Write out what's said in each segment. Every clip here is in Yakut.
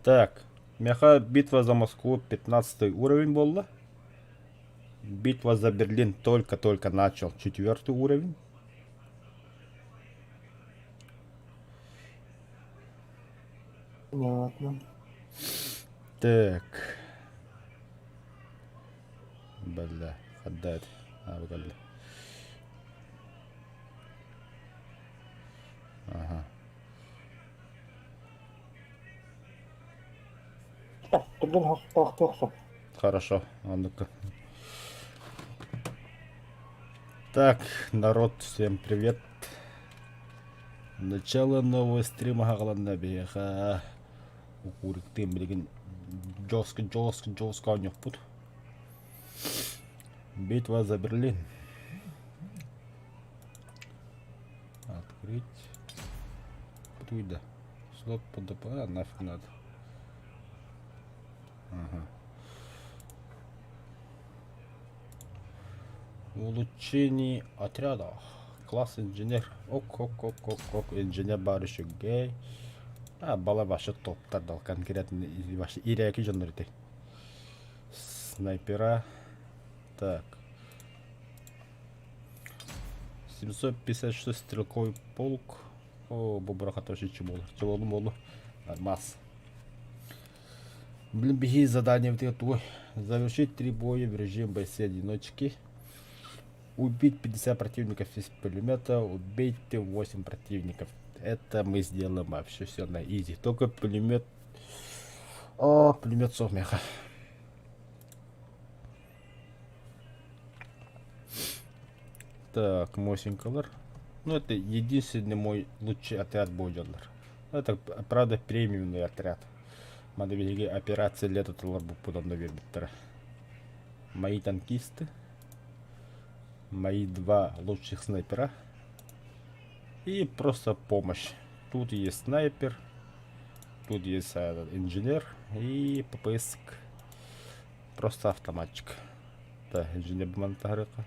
Так, миэхэ битва за Москву 15 уровень буолла. Битва за Берлин только-только начал четвертый уровень. Понятно. Так. Бля, отдать. А, бля. Ага. Так, түргэн хостоохтуохсун. Хорошо, а ну-ка. Так, народ, всем привет. Начало нового стрима хаҕаланна биһиэхэ. Укуруктыын билигин жестко жестко жестко оонньуохпут. Битва за Берлин. Открыть. Туйда. Слот под ДП, а, нафиг надо. Ага. Улучшение отряда. Класс инженер. Ок, ок, ок, ок, ок. Инженер бар үчүгэй. А, бала башы топтар дал конкретно башы ирээки дьоннор ити. Снайпера. Так. 756 стрелковый полк. О, бу бырахата вообще чеболу. Чеболу молу. Нормас. Блин, биһи задание тугуй. Завершить три боя в режим бойцы-одиночки. Убить 50 противников из пулемета. Убейте 8 противников. Это мы сделаем вообще все на изи. Только пулемет... О, пулемет совмеха. Так, Мосинкалар. Ну, это единственный мой лучший отряд бодерлар. Это, правда, премиумный отряд. Маны биһиги операция лето толорбуппут онно биэрбиттэрэ. Мои танкисты, мои два лучших снайпера и просто помощь. Тут есть снайпер, тут есть инженер и ППС. Просто автоматчик. Да, инженер буман таһарыка.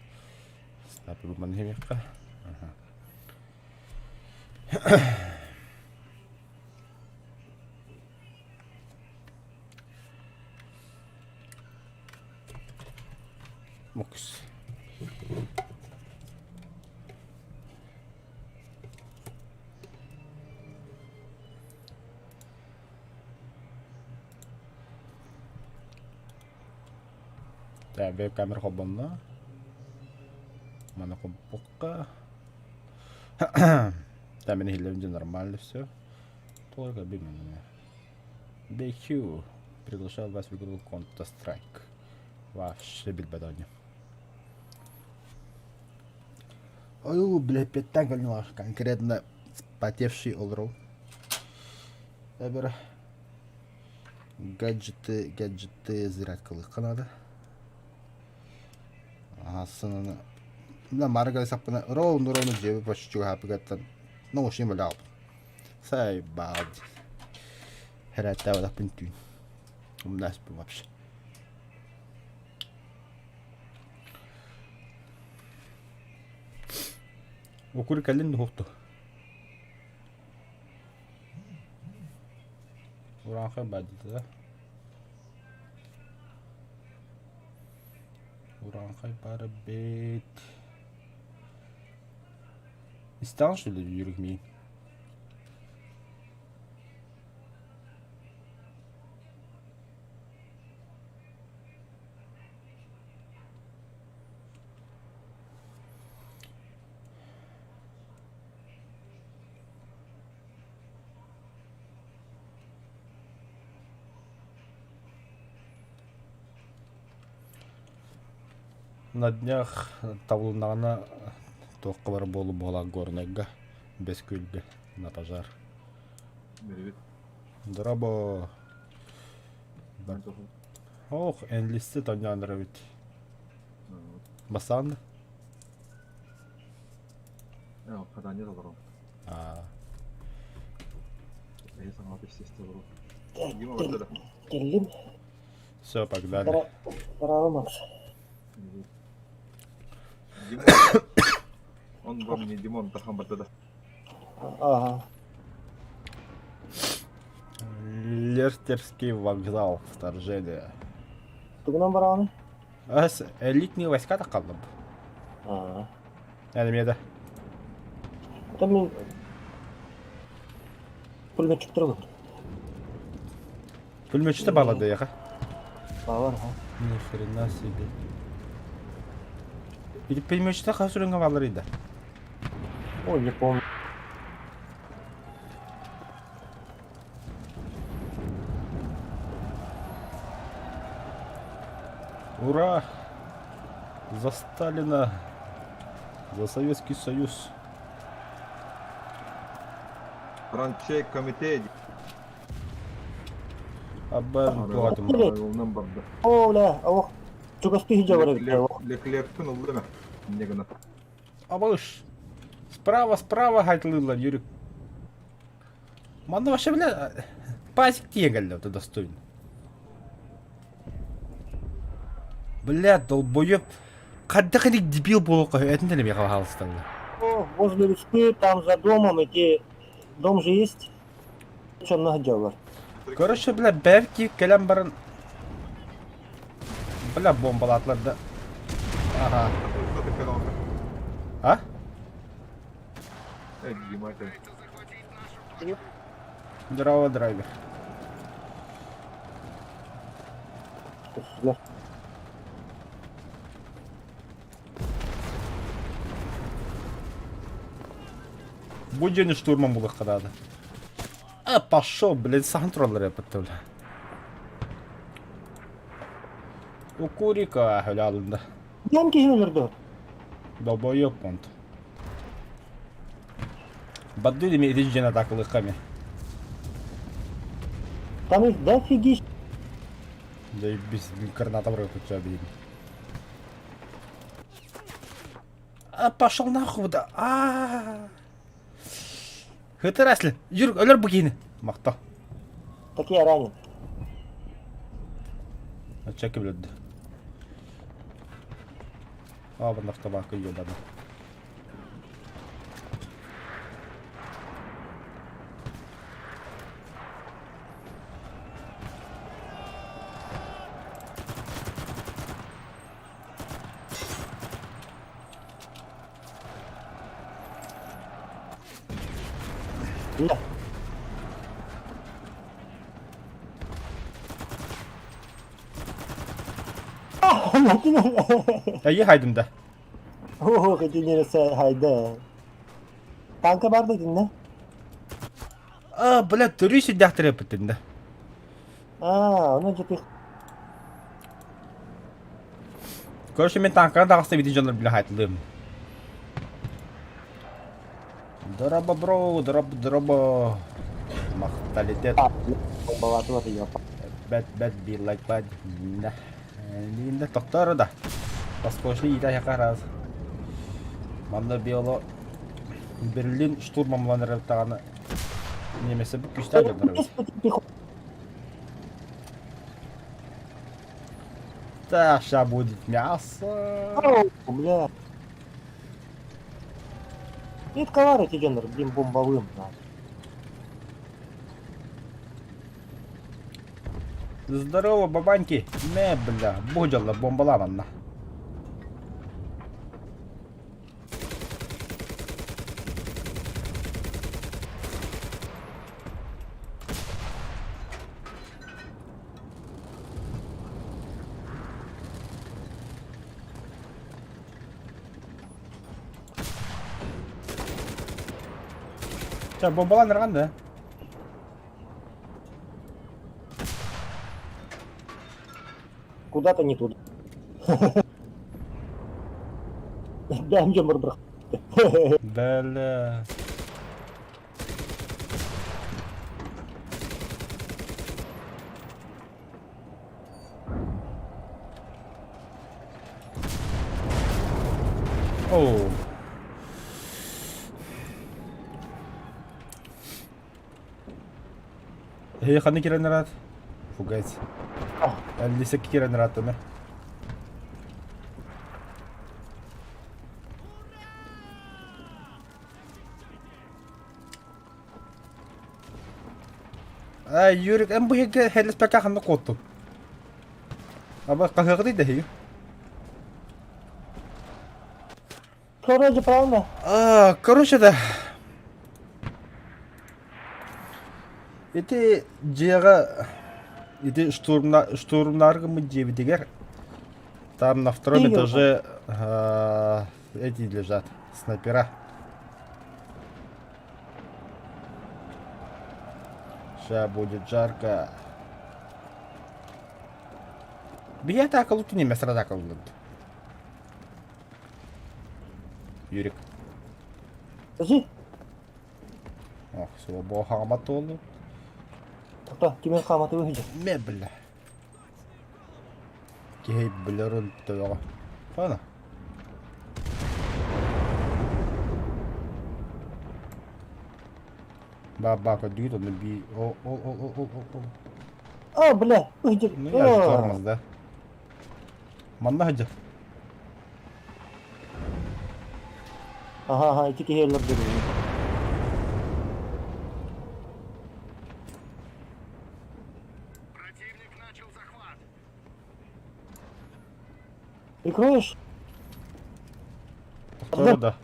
Снайпер буман хемиэххэ. Ага. Мокс. Так, веб-камера холбонно. Маны холбукка. Да, мин иһиллэбин дьэ нормально все. Только билмэн. BQ. Приглашаю вас в игру Counter-Strike. Вообще билбэт оонньуу. Ой, бля, петтан кэллим конкретно потевший олору. Эбер гаджеты, гаджеты зарядкалыахха наада. Аһассананы мына мары саппына ровно ровно дьиэбит почти чугаһааппыгаттан наушник бэлэҕэ Сайбаал Хэрээттээбэтэх түүн. Умнаспын вообще. Укур кэлин дуһукту. Урааҥхай баадыта да. Урааҥхай баар эбит. Истэҕин что ли Юрик миин? На днях табылыннаҕына туохха барар буолу буола Горнайга, Бэс Күөлгэ на пожар. Бэйбит. Дорообо. Ох, энлисти тонньооннор эбит. Бастаан да? Хатанья толору. Аа. Эһи саҥа естественно толору. Дима барда да. Кэллим. Все, погнали. Здорово, Макс. Димон. Он вам не Димон, тахан барда да. Ага. Лестерский вокзал, вторжение. Тугунан бараҕыный? Ас элитные войска таххаллым. Аа. Эн эмиэ да. Оттон мин пулеметчиктар ылабын. Пулеметчикте баалады яха. Баалар, ха. Ни хрена себе. Или пулеметчикте хас үрүҥҥэ бааллар да? Ой, не помню. Ура! За Сталина! За Советский Союз! Франчей комитет. Аббар туһатым. Арыгылынан барда. О, бля, ох, чугастыы сылдьабар эбит, ох. Леклеркин ылла ме? Инне гына. Абыш! Справа, справа хайтылыыллар, Юрик. Манна вообще, бля, пазик тиийэн кэллэ, это достойно. Бля, долбоеб. Хайдах илик дебил буолуохха этин да эмиэ хаалысталла. О, возле речки, там за домом эти... Дом же есть? Чонно сылдьаллар. Короче, бля, бэвки кэлэн баран... Бля, бомбалаатылар да. Ага. А? Здорово, драйвер. Көстүлэр. Бу дьиэни штурман булуохха наада. А, пошел, блядь, сахан тураллар эппэттэ, бля. Укурика өлө Диэн киһи өлөрдө. Долбоёб понт. Бадды эми ити дьиэн атаакылыахха эми. Там их дофигища. Дьэ бис граната бырахпычча билин. А пошел нахуй да. А. Хытыр асли. Юр, өлөр бу киһини. Махтал. Так я ранен. Очча ким өлөрдө? Аабын автомакка ёбана. Бля. Эйи хайдым да. Оо, итиннэрэ хайда. Танка бар да итиннэ? А, бля, төрүү сүрдээхтэр эппиттин да. Аа, ону дьэ Короче, мен танканы таҕыста бити дьоннор бile хайтылыым. Дороба, бро, дороб, дороба. Махталитет. Бомбалаатылар ёпа. Бэт, бэт, be like bad. Да. Инде тохтор да. Поскошли ита яка раз. Манна биоло Берлин штурмамланыр тағаны немесе бу күстә дьоннор. Да, ща будет мясо. Бля. Итковар эти дьоннор, блин, бомбовым. Здорово, бабаньки. Не, бля, бу дьолло бомбаламанна. Ча, бомбалан да? Куда-то не туда. Да, мне мордор. Бля. Оу. Эһи ханна киирэн ыраат? Фугать. Аллиса киирэн ырааттана. А, Юрик, эн бу иһиргэ хеллэспэккэ ханна куоттуҥ? Аба хаһыаҕытый да иһиги? Вроде правильно. А, короче да. Ити дьиэҕэ ити штурмна штурмнаар гыммыт дьиэбитигэр там на втором этаже эти лежат снайпера. Сейчас будет жарко. Биһи атаакалыт немецтэр атаакалыт. Юрик. Подожди. Ох, суобо хаамат туолу. Тоқта, кимин хааматы выйдет. Ме бля. Киһи билэр өлтөҕө. Фана. Ба ба көрдүгүт онно би о о о о о о. А, бля, выйдет. Ну я же тормоз, да. Манна сылдьар. Ага, ага, ити киһи өлөр дөрү. Прикроешь? Повтору да.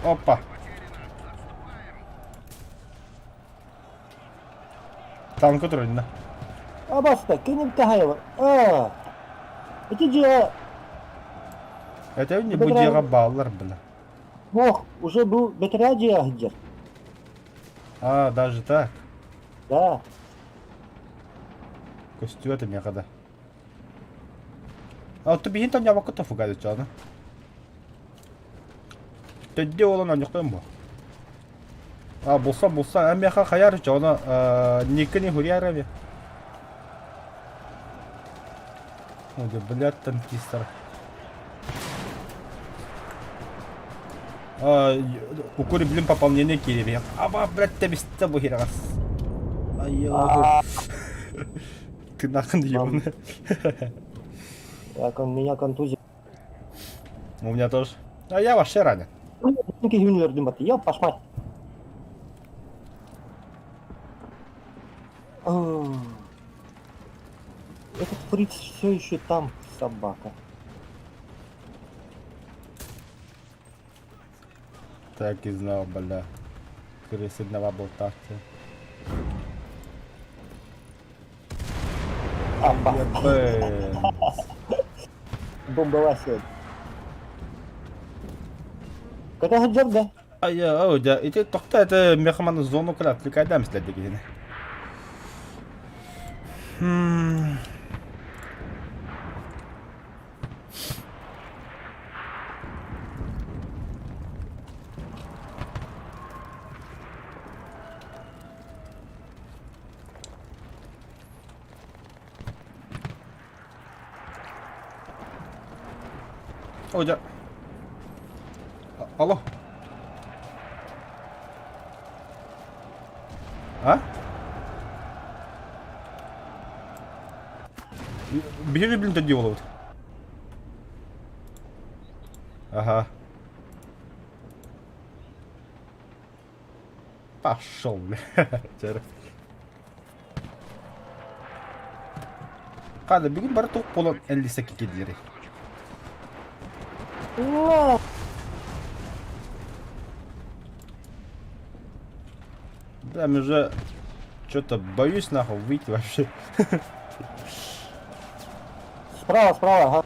Опа. Танка турунна. Абаста, киним тахайва. А. Ити дьиэ Это не бу дьиэҕэ бааллар бля. Ох, уже был бэтэрээ дьиэ сылдьар. А, даже так. Да. Көстүбэт эмиэхэ да. А то биһин тонньообокко тофугады чону. Төддө уолан онньохтон бу. А, булса булса, эмиэхэ хайар чону Никини хурьярави. Ой, блядь, танкистер. А, укури, блин, пополнение кириби. Аба, блядь, тебисте бу хирагас. Айо. Ты нахрен ебаный. Так, он меня контузил. У меня тоже. А я вообще ранен. Я пошмать. Этот фриц все еще там, собака. Так и знал, бля. Крысиного болтаться. Апа. Бомба Вася. Когда хаджар, да? Айа, о, дьэ, ити тохто это мехаманы зону кыра отвлекайдам силэрдэ киһини. О, дьэ. Алло. А? Биһиги блин дии буолабыт. Ага. Пошел, бля. Хада, бүгүн бары туох буолан эллисэ киирдилэрий? Да, уже что-то боюсь нахуй выйти вообще. Справа, справа, ага.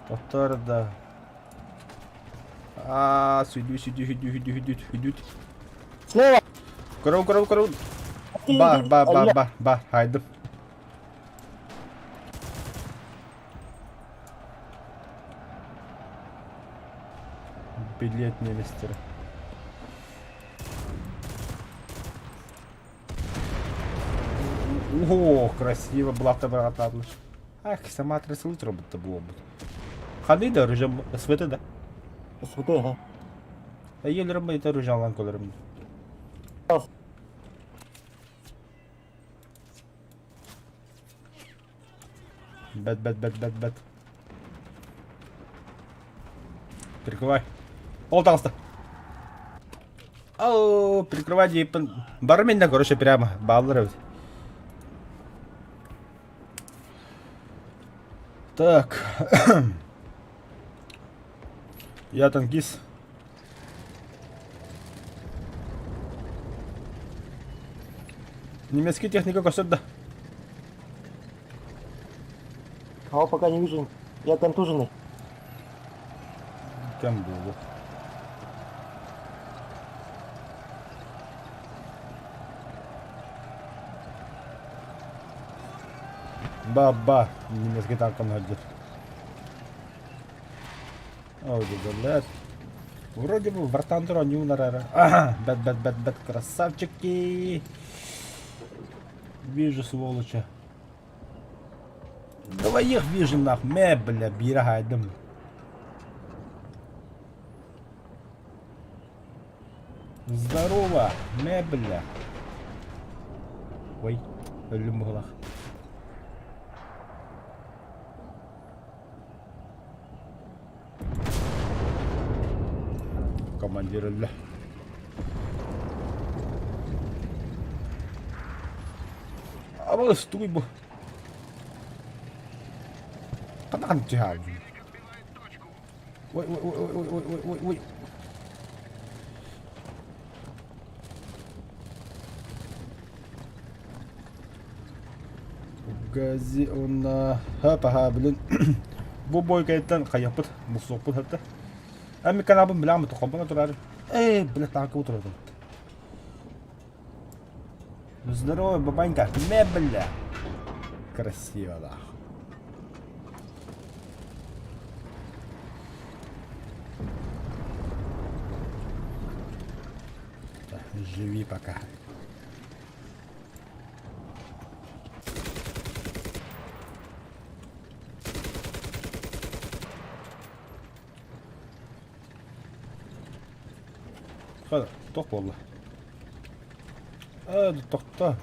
Повтор, да. А, сюда, сюда, сюда, сюда, сюда, сюда. Слева. Көрөм, көрөм, көрөм. Ба, ба, ба, ба, ба, хайдым. Билет немецтер. О, красиво, блата братадлыш. Ах, сама тряслыть робот-то было бы. Ханы да, ружам, СВТ да. СВТ, ага. Елерім это ружалан колерім. Бэт, бэт, бэт, бэт, бэт. Прикрывай. Ол таҕыста. Ау, прикрывай диэппин. Бары миннэ, короче, прямо. Бааллар эбит. Так. Я танкист. Немецкий техника көстөр да. А пока не вижу. Я контуженный. Кем буолу? Ба-ба, немецкий танком сылдьар. Ой, блядь. Вроде бы War Thunder оонньуулар Ага, бэт бэт бэт бэт красавчики. Вижу, сволоча. Двоих вижу нах, мэ, бля, биир хайдым. Здорово, мэ, бля. Ой, өллүм быһылах. Командир өллө. Абыс, тугуй бу? Ханан түһээбин? Ой, ой, ой, ой, ой, ой, ой, ой. Гази уонна ха блин бу бойкайттан хайаппыт мусуоппут хатта Ами канабын билэм тохомбона турар эй бля танка утурар Здорово, бабанька. Мэ, бля. Красиво, да. Живи пока. Туох буолла? Ээ, тохто.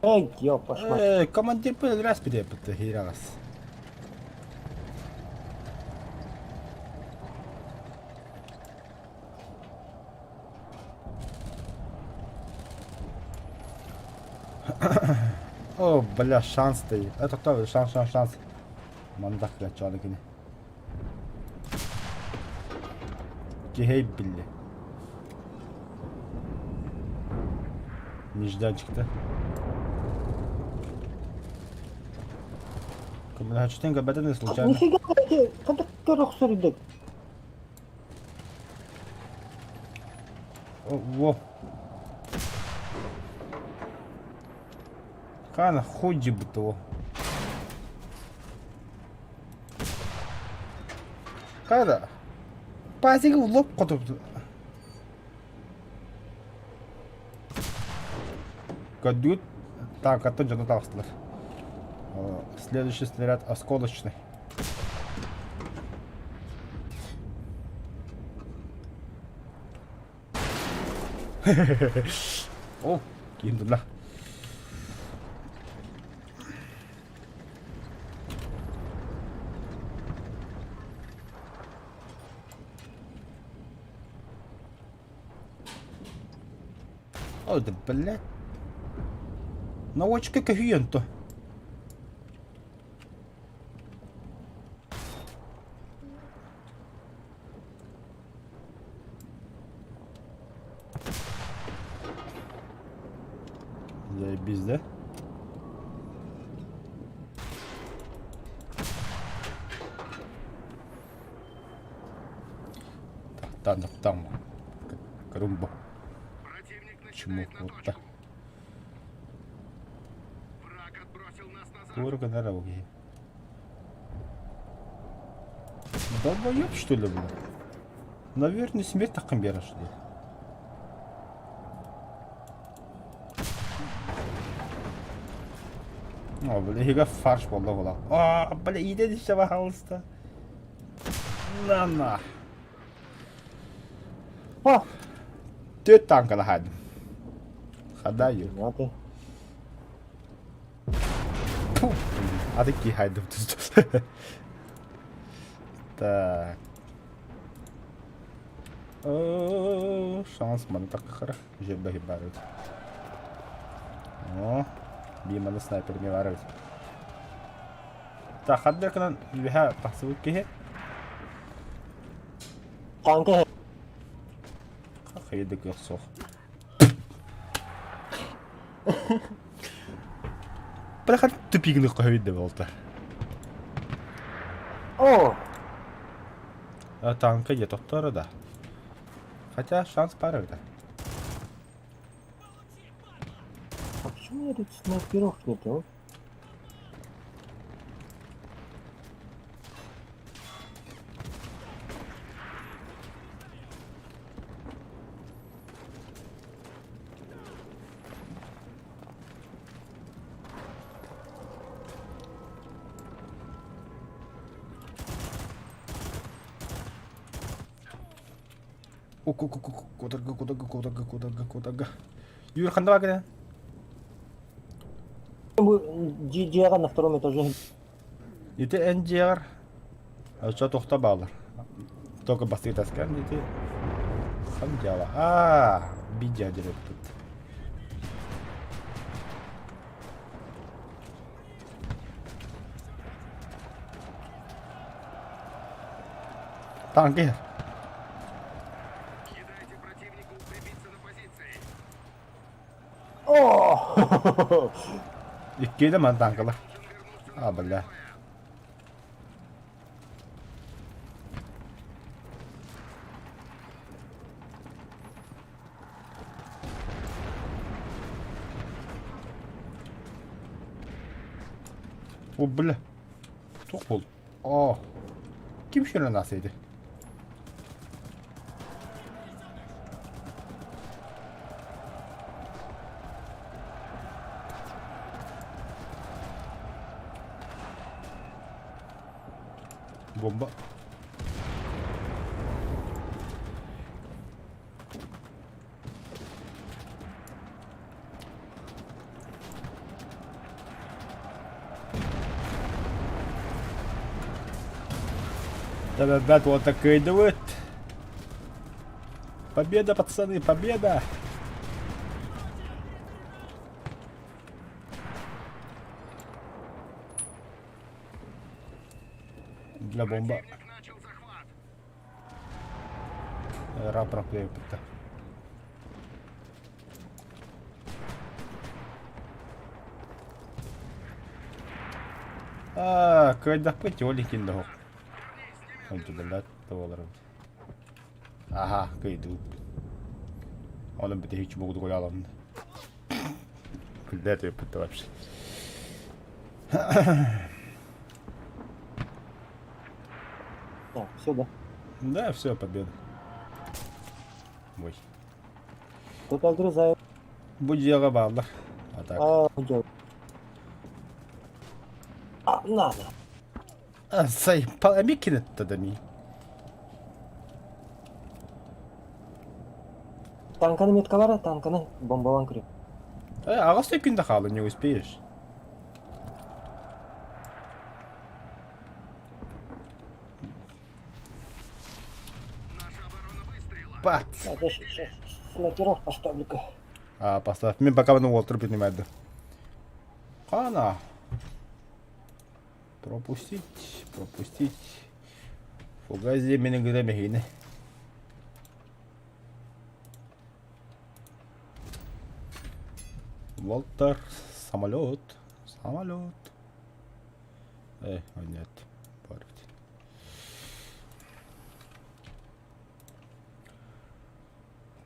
Эй, ёпаш мать. Ээ, командир раз пидеппит хиирагас. О, бля, шанс ты. Это кто? Шанс, шанс, шанс. Мандах, бля, чаны кини. Киһи билле. Нежданчик-то. Көмөлөһөччүтүн көрбөтүн случайно. Нифига, ханна көрө охсор Во. Хана хуй того. Хайда. Пазик лоп хоту. Кадют. Так, а то дьоно таҕыстылар. Следующий снаряд осколочный. О, киим тунна. Ой, да блядь. Наводчика кофеен-то. Заебись, да? Там, там, Крумбо. Чему? Вот так. Туора киһи. Долбоеб, что ли, бля? Наверное, смерть таххан биэрэр что ли? О, бля, эһигэ фарш буолла буола. А, бля, иитэн истэ пожалуйста. На на. О! Түөрт танканы хаадым. Хадаю. Надо. Аты ки хайдым. Так. О, шанс маны таккара. Жеббе барыт. О, би маны снайпер ми барыт. Так, хадда кынан үһә тахсыбыт киһи. Танка Хайдык суох. Бля, тупигны көһүйдэ болта. О! А танка я тохтора да. Хотя шанс пара да. А почему у меня тут снайперов нет, а? Кударга, кударга, кударга, кударга, кударга. Юр, ханна багына? Дьиэҕэ на втором этаже. Ити эн дьиэҕэр оччо тохто баалар. Только бастыгы таскан ити хан дьала. Аа, бидя директор. Танки. О! Иккиэ да ман танкалар. А, бля. О, бля. Туох буол? Оо. Ким шүрэн асыйды? Бомба. Да-да-да, вот такой дуэт. Победа, пацаны, победа! Для бомба. Рапор плейпта. Аа, кыайдахпыт ол икин да Онтулалаат буоларым. Аха, кыайдыбыт. Онон бүтэһик чумугу аламын. Күлдэ түөппүт вообще. Так, все, да. Да, все, победа. Ой. Тут огрызаю. Бу дьиэҕэ бааллар. А так. А, делай. А, надо. А, сай, эмиэ да ми. Танканы меткалара, танканы бомбалан көрө. Э, аҕыс күндэ хаалла, не успеешь. Бац! Так, я сейчас снайперов поставлю-ка. А, поставь. Мен пока ну Уолтер принимает. Хана. Пропустить, пропустить. Фугази менен гыда мехине. Уолтер, самолет, самолет. Э, а нет, барбит.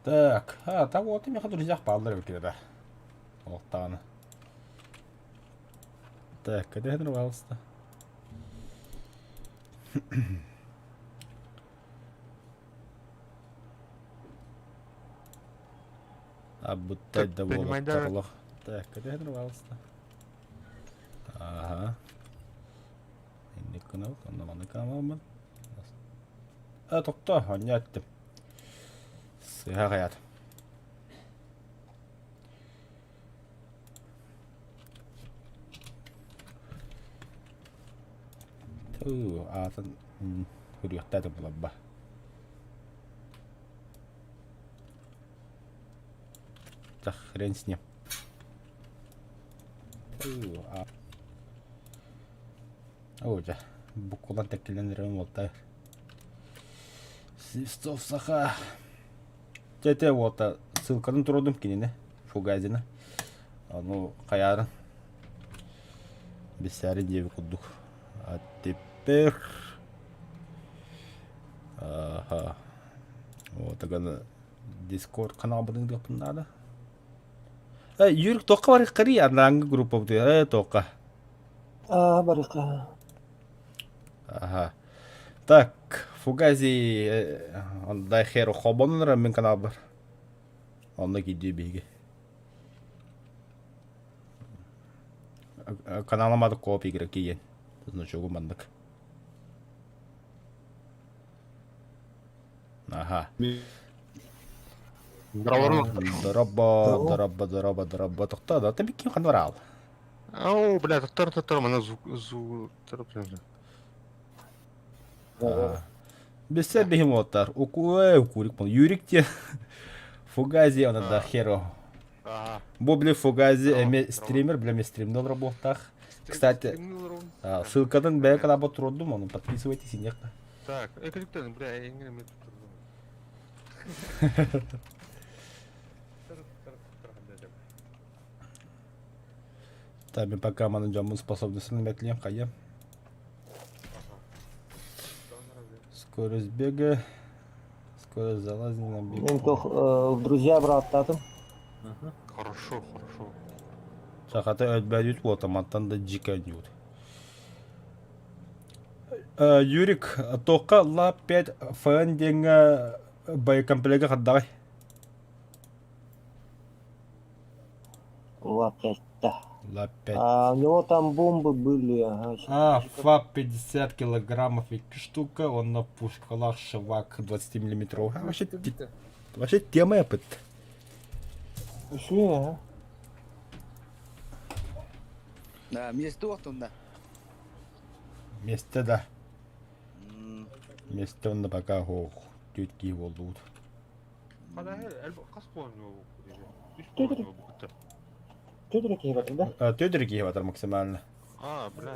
Так, а, так вот, меха друзьях палдыр да. Олтааны. Так, кэдэһэн пожалуйста. А будто Так, да принимай, да. Так, кэдэһэн пожалуйста. Ага. Инник гынабыт, онно маны камаммын. А, тохто, онньо эттим. Сыһа хаят. Туу, аатын Көрүөхтээтим буларба. Да хрен с ним. О, дьэ, буккулан тэккилэн эрэн уолтар. Свистов саха. Дьэ, уолта ссылкатын турудум кинини, Фугазина. Ону хайаарын билсээри диэби курдук. А теперь... Ага. Вот, аганы Дискорд каналбытын ыытыахпын наада. Э, Юрик, тоққа барыххарый анааҥҥы группабытыгар, э, тоққа. Аа, барыха. Ага. Так, Фугази, дай херу хобоннор мин каналбар. Онно киирдии биһиги. Каналым аты коп игроки диэн. Значогу маннык. Аха. Дороба, дороба, дороба, дороба. Тохто, да, ты бикин ханварал. Ау, бля, таттар, таттар, мана звук, звук, Бессе бехемоттар. Укуэ, укурик, Юрик те. Фугази, она да херо. Бу били Фугази эми стример, бля, мен стримде работах. Кстати, ссылкатын бэйэ каналба турдум, ону подписывайтесь инех. Так, экөлүктэн, бля, эңир эме Так, мен пока манын дьоммун способностын эметлиэм хайа. Скорость бега, скорость залазания на бег. Мен тох в друзья бырааттаатым. Хорошо, хорошо. Сахата өлбөдүт буолта, мантан да дьике ойнуут. Юрик, тоққа ла 5 ФН диэҥҥэ боекомплега хардаҕай? Ла 5, да. Ла 5. А, у него там бомбы были, ага. А, ФАП 50 килограммов и штука, он на пушкалах швак 20 миллиметров. А, вообще, вообще тема опыт. Ушли, ага. Да, место да. Месте да. Месте онно пока ох, тетки болдут. Төдөрө киһи батыр да? Төдөрө киһи батар максимально. А, бля.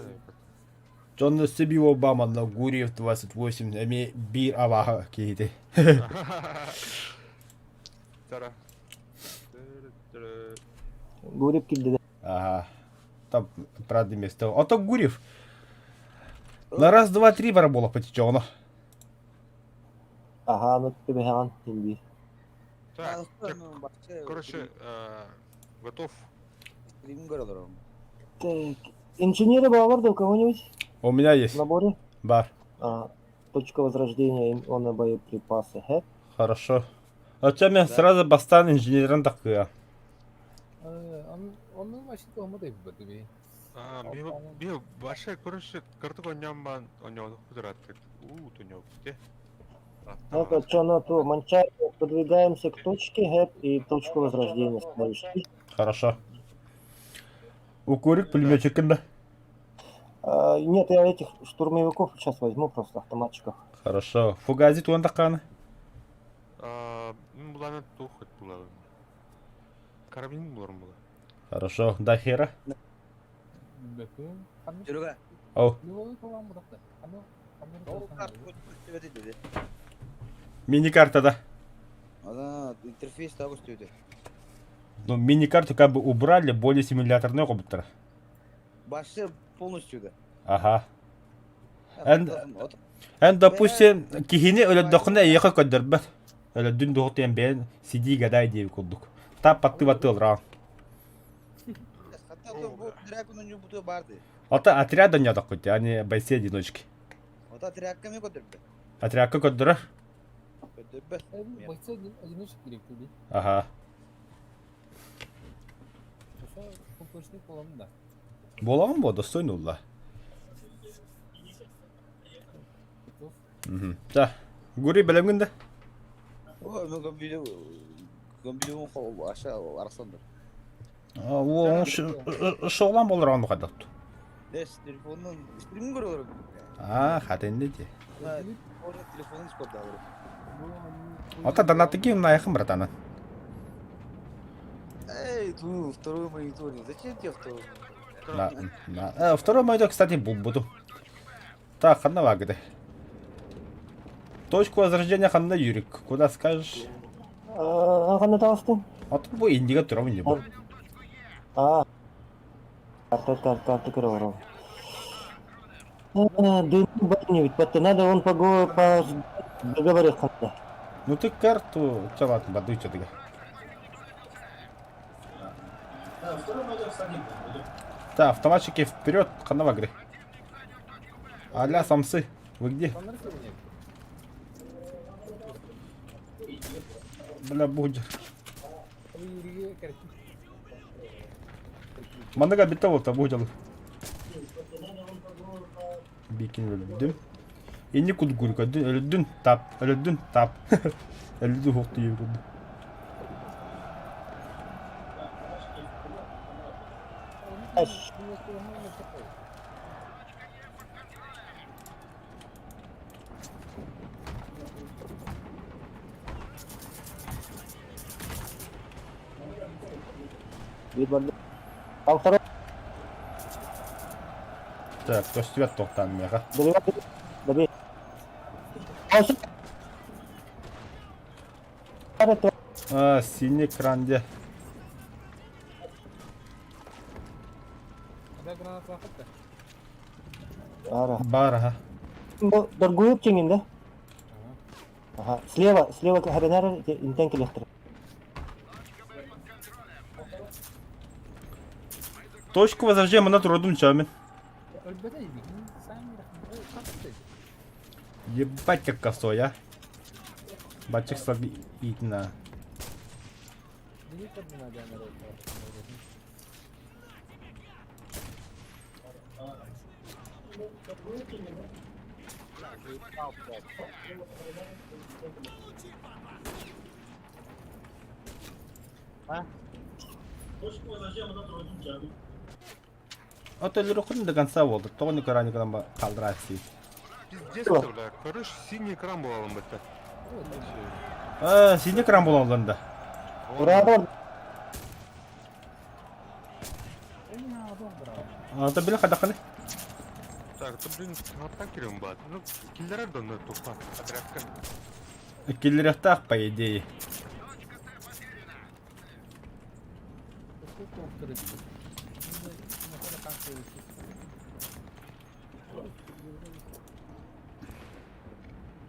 Дьон Сиби Обама на Гурьев 28 эми биир абааһы киһити. Тара. Гурьев килди Ага. Там, правда, место. А то Гурьев. На раз, два, три барабола потечено. Ага, ну ты бехан, инди. Так, короче, готов. Так, инженеры баллар да у кого-нибудь? У меня есть. В наборе? Бар. А, точка возрождения, он на боеприпасы. Хэ? Хорошо. А чем я сразу бастан инженерин такая? Онно вообще тома да бит. Би баша короче карту оньям оньо кудратык. У туньо те. Ну-ка, что на то, манчай, подвигаемся к точке гэп и точку возрождения ставишь. Хорошо. Укурик пулеметчик да? А, нет, я этих штурмовиков сейчас возьму просто автоматчиков. Хорошо. Фугази туан таканы? Буланы тухат буланы. Карабин буларым була. Хорошо. Да хера? Серега. Ау. Мини-карта, да? Да, интерфейс того стоит. Ну, мини-карту как бы убрали, более симуляторный роботтер. Башы полностью да. Ага. Эн, допустим, киһини өлөрдөххүнэ эйиэхэ көрдөрбөт. Өлөрдүн дуоһутуйан бэйэн сидии гадай диэби курдук. Тап патты баты ылраан. Ата отряд онньоотоххут, а не бойцы одиночки. Отрядка ми көрдөрбөт. Отрядка көрдөрөр. Көрдөрбөт. Бойцы одиночки керек дии. Ага. Буолаҕын буо, достойно улла. Да. Гури бэлэмҥин да? О, мен компьютер компьютерым аша арахсандар. Шоғлан болар ону хайдах. Эс, телефонун стрим көрөлөр. А, хатынды ди. Телефонун скордалар. Ата донатыки наехам, братана. Эй, ту, второй монитор. Зачем тебе второй монитор? На, на. Второй монитор, кстати, буду. Так, ханна вагды. Точку возрождения ханна Юрик. Куда скажешь? Ханна таҕыстыҥ? А тут бу индига турабын не бу. Аа. Карта, карта, карта көрө олорор. Дын бат надо он по по договоре ханна. Ну ты карту, чё ладно, баду чё ты. Так, автоматчики вперед, ханна вагры. Аля, самцы, вы где? Бля, будет. Манныга битте болта бу Бикин өлдүм. Инни кудгурга өлдүн тап, өлдүн тап. Өлдү хукту юрду. Там второй. Так, көстүбэт тоқтан меха. Добей. А, синий экран где? Бар, ага. Доргуют чеңин, да? Ага. Слева, слева Харинара интен келехтер. Точку возрождения мы на трудом чамин. Ебать как косой, а. Батчик на. А то до конца болды. Тоғын экране қалдырасы. Пиздец, бля. Короче, синий экран буолан бытта. А, синий экран буолан да. Ура, А, то били хадақаны. Так, то блин, хаттан кирем бат. Ну, киллерер донно тупа. Отрядка. Киллерехтах, по идее.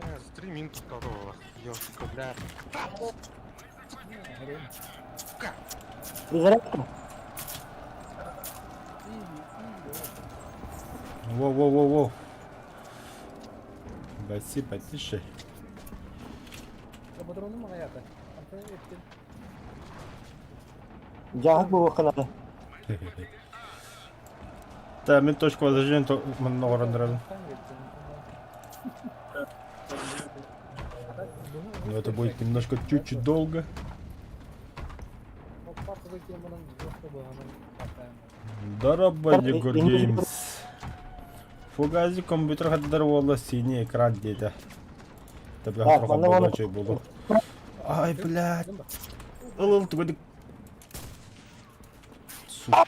За 3 минуты второго. Ёлка, бля. Перезарядка. Воу-воу-воу-воу. Бойцы, потише. Жахак бу канада. Да, мен точку возрождения то много рандерадым. Но это будет немножко чуть-чуть долго. Дорога Егор Геймс. Фугази компьютер хаддар уолла синий экран деді. Да бля, Так, манна вон- болу. Ай, блядь. Ыл түгөдүк. Сука.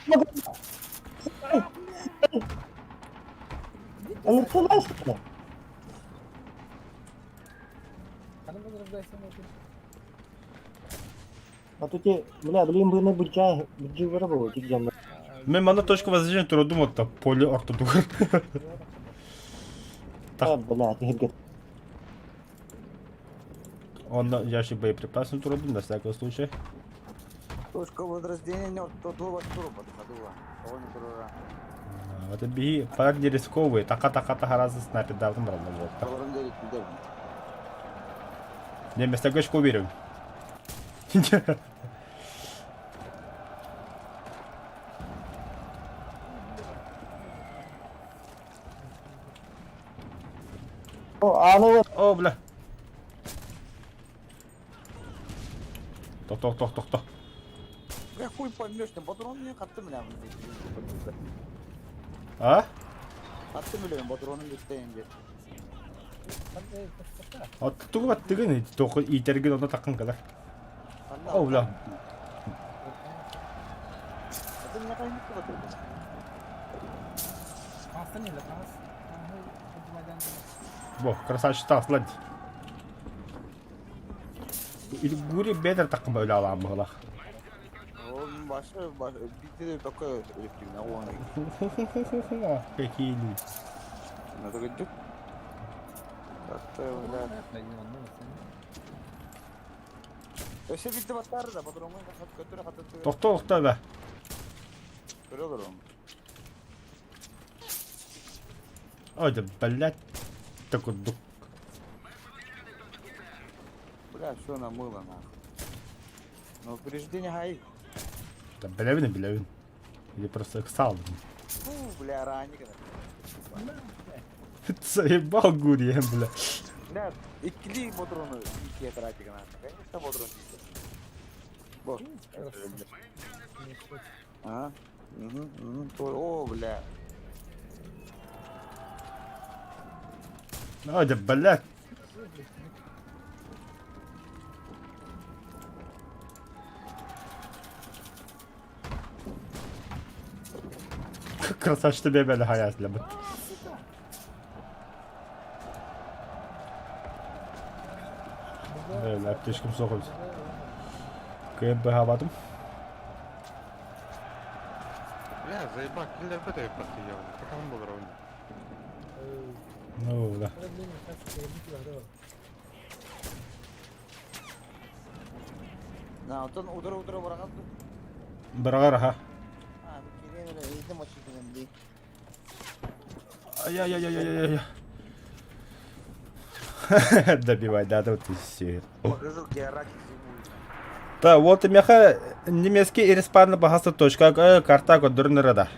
Аны целайсың. А то те, бля, блин, бы на буча, бучи вырабыл, тик жам. Мен мана точка возрождения турдум отта поле ортодугар. А, бля, ты гет. Он ящик боеприпасов турдум на всякий случай. Точка возрождения не тотула туруба ходула. Он турура. Вот би парк не рисковый, така-така таразы снайпер давным брал вот. Олорун дерик билдер. Не, вместо гочку уверен. О, а ну вот, О, бля. Тох, тох, тох, тох, тох. Бля, хуй поймешь, там патрон не хатты бля. А? Аттым үлэбин ботуруонум бүттэ диэн. Тугу баттыгын тоқы иитэргин онно таххан кэлэр. О, бля. Во, красавчик таслан. Гури бедер таххан бөлө алаан быһылах. Башы битте такой Какие люди. Надо говорить. Өссө битте баттар да, патроҥҥун көтөрө хататыгар. Тохтоо тохтоо бэ. Көрө олором. Ой, да, блядь, да курдук. Бля, все намыло нахуй. Но упреждение хай. Да билэбин билэбин. Или просто ыксал. Фу, бля, ранник. Заебал Гурия, бля. Бля, иккилии ботуруну иккиэ тратик нахуй. Конечно, ботрон Бо. А? Угу, угу. О, бля. Ой, да, блядь. Красавчик тебе бля хаят для быт. Бля, аптечкам суох эбит. Кыайан быһаабатым. Бля, заебал, киллер бөтө баттыйабын. Такан болор он. Ну, да. На, оттон утары-утары быраҕан дуу? Быраҕар аха. Аа, кириэн эрэ, иһитим оччутунан дии. Ай-яй-яй-яй-яй-яй. Добивай, да, тут и все. Покажу, где раки зимуют. Да, вот меха немецкий респарны бахасы точка карта көдөрүн да.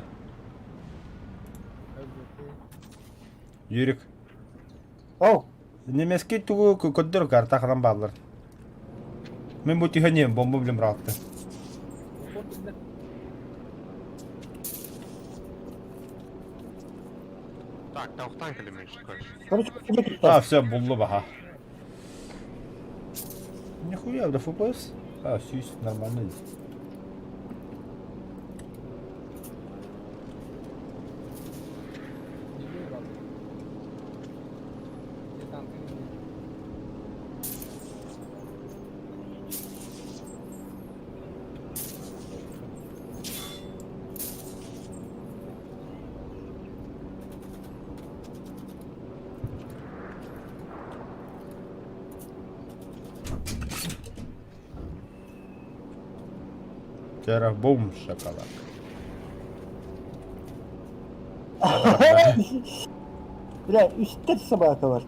Юрик. Оу, Немецкий тугу көддөр карта ханан баалар. Мен бу түһэн бомба билем быраатты. Так, тавхтан кэлимеш, короче. короче, тебе А, все, буллу баха. Нихуя, да FPS? А, все нормально. Терабум шоколад. Бля, үстэр собака бар.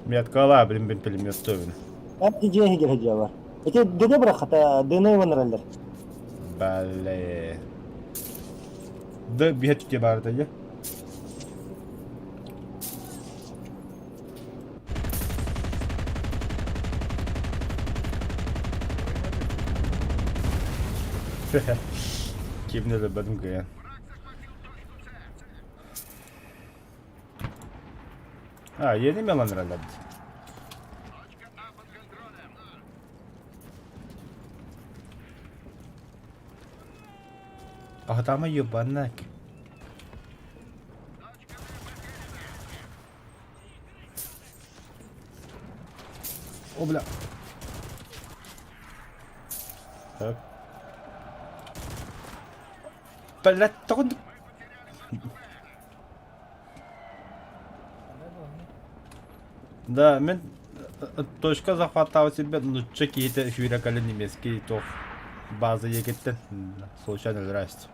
Меткала, блин, блин, пельместовин. Әбди дьиэ иһигэр сылдьаллар. Ити дэнэ бырахата дэнэ ылынараллар. Бале. Да, биһэ түтэ баарда дьэ. Кимне өлөрбөтүм кыайан. А, yeni mi alan herhalde? Adama yubanak. О, бля. Так. Блядь, тоҕо Да, мен точка захватал себе, ну чеки это хюракали немецкий то база егеттен. Случайно здрасте.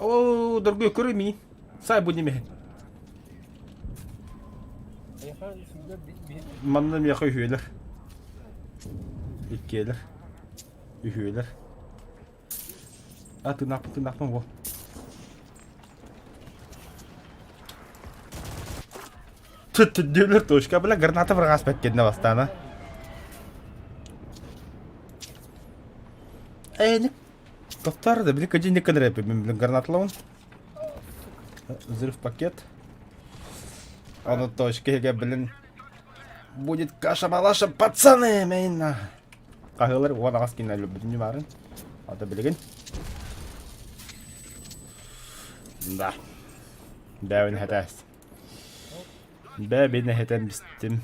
О, дорогой, корми. Сай будем. Манна миэхэ үһүөлэр. Иккиэлэр. Үһүөлэр. А, тынаахпын, тынаахпын, во. Түттүлэр точка, бля, граната бырҕас бэккэннэ бастаана. Э, Тоқтар да, били кыдьы не кыныр мен блин гранаталабын. Взрыв пакет. Аны точка блин будет каша-малаша, пацаны, мейна. Хаһыалар уон аҕас кинилэр өлбүтүн баарын. Ата билигин. Да. Бэбин хэтээс. Бэбин хэтэн бистим.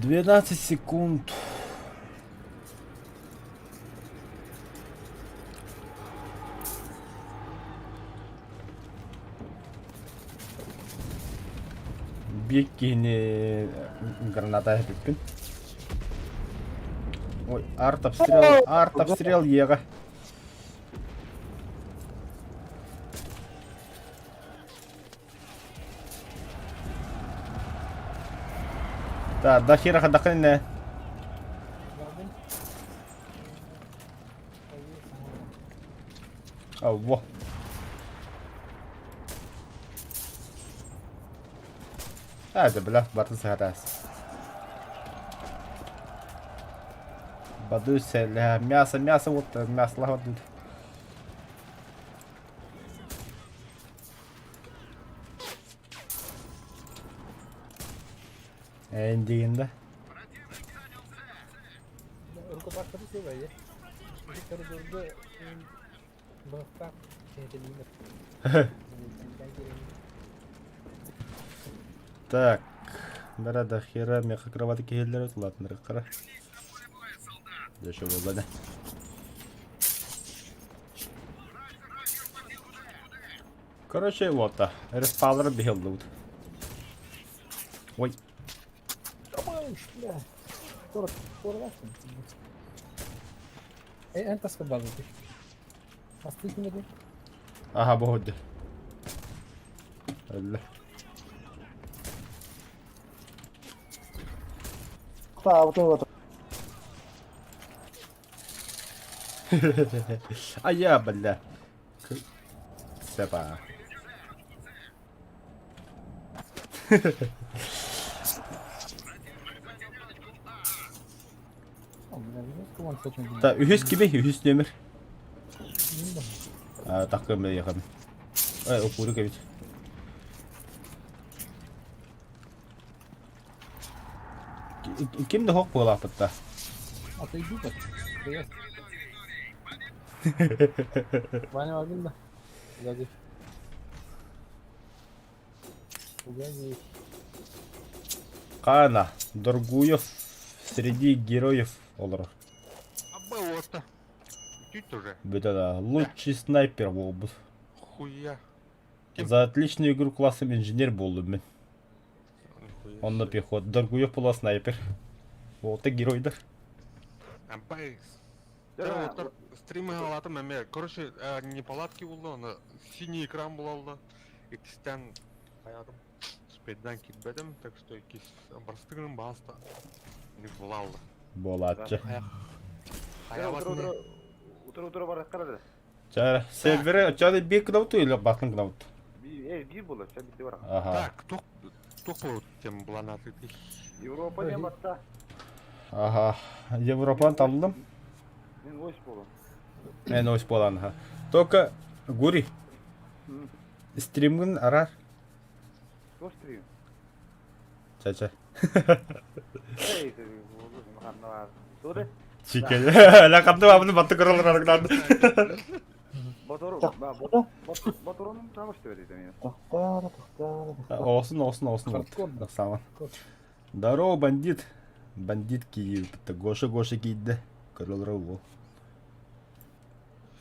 12 секунд. Биир киһини граната эпиппин. Ой, арт-обстрел, арт-обстрел еҕэ. Так, до хера хадахынне. А, во. А, да бля, батын саҕатаас. Бадуся, мясо, мясо, вот мясо лаҕа Эндигин да? Так, бара да хера меха кровати киһилэр ладно кара. Дешево буолла да. Короче, вот, респаллер бихеллубут. Ой. Бля. 40, 48. Эн таска базы. Астык кимеди? Аха, бу hoddi. Öyle. Таабытын вот. Айа, бля. Сепа. Та үһүс кими? Үһүс нөмір. Таккым якын. Ой, опуру кебит. Ким да хок буолааппытта. Атайдыы да. Привет. Ваня бардым да. Сзади. Сзади. Кана, Доргуев среди героев олорор. Абы Чуть уже. Бүтэ лучший снайпер буолбут. Хуя. Ким? За отличную игру классом инженер буоллум мин. Онно пехот. Доргуев була снайпер. Вот и геройдар. Абай. Стримы алатым эме. Короче, неполадки булды, аны синий экран булалды. Икистен аядым. Спеддан китбедим, так что икис барстыгын баста. Не булалды. Буолааччы. Хаябат Утура-утура барахтар да. Чара, сервере чары бир кнопку или батын кнопку? Э, бир була, ча битте бар. Ага. Так, тух тух тем буланаты. Европа дем батта. Ага. Европаны талдым. Мен ось болом. Мен ось болан, ха. Только Гури. Стримгин арар. Что стрим? Ча-ча. Эй, ты, Туды? Чикен. Ла капты абны батты көрөлөр арган. Батуронун табышты берет эми. Тохтар, тохтар, тохтар. Олсын, олсын, олсын. Саман. Здорово, бандит. Бандит кийип. Гоша Гоша кийди. Көрөлөр ол.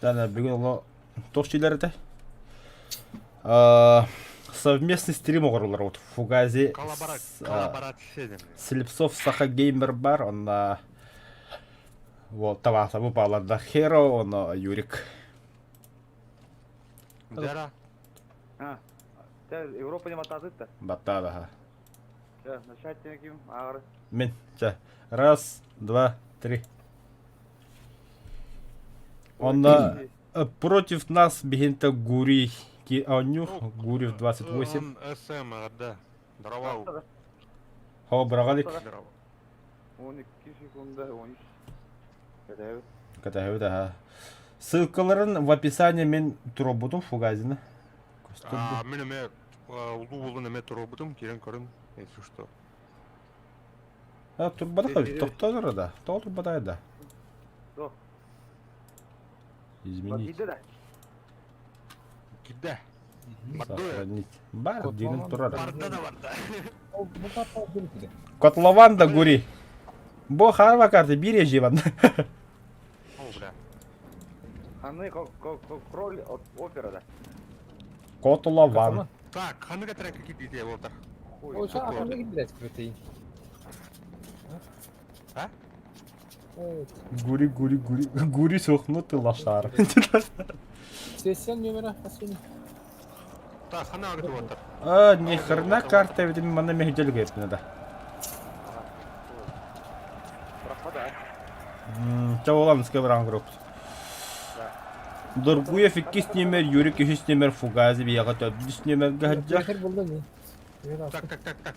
Тана бүгүн оло тох чилер эте. Совместный стрим оҕороллор вот Фугази Коллаборация. Слепцов Саха Геймер бар, онна вот Тавасабы баларда Херо, онно Юрик. Дера. А. Европа не матазыт да. Баттада. Начать ким? Агыр. Мен. Раз, два, три. Онно против нас биһинтэ Гурий оонньуур, Гурьев 28. СМ, да. Здорово. Хо, быраҕалик. Здорово. 12 секунда, 13. Кэтэһэбит. Кэтэһэбит, аха. Ссылкаларын в описании мен туруорбутум Фугазина. А, мен эмэ улуу уолун эмэ туруорбутум, киирэн көрүн, если что. А, турбатах эбит, тохтоотор да, тоҕо турбатай да. До. Изменить. Киирдэ да? Киирдэ. Сохранить. Бар, дирин турар. Барда да барда. Бу карта бир Котлован да гури. Бу харва карта биир еживан. О, бля. Ханы кроль от опера да. Котлован. Так, ханы трек киирдэ буолтар. О, ча ахын киирдэ скрытый. А? Гури, гури, гури. Гури сохну ты лошар. Сессия номера последний. Так, ханы агты буолтар. А, ни хрена карта, ведь манна мехделге надо. Пропадай. Чаволамская врангруп. Доргуев иккис нүөмэр, Юрик үһүс нүөмэр, Фугази биэҕэ төрдүс нүөмэргэ сылдьар. Эхер булда не? Так, так, так, так.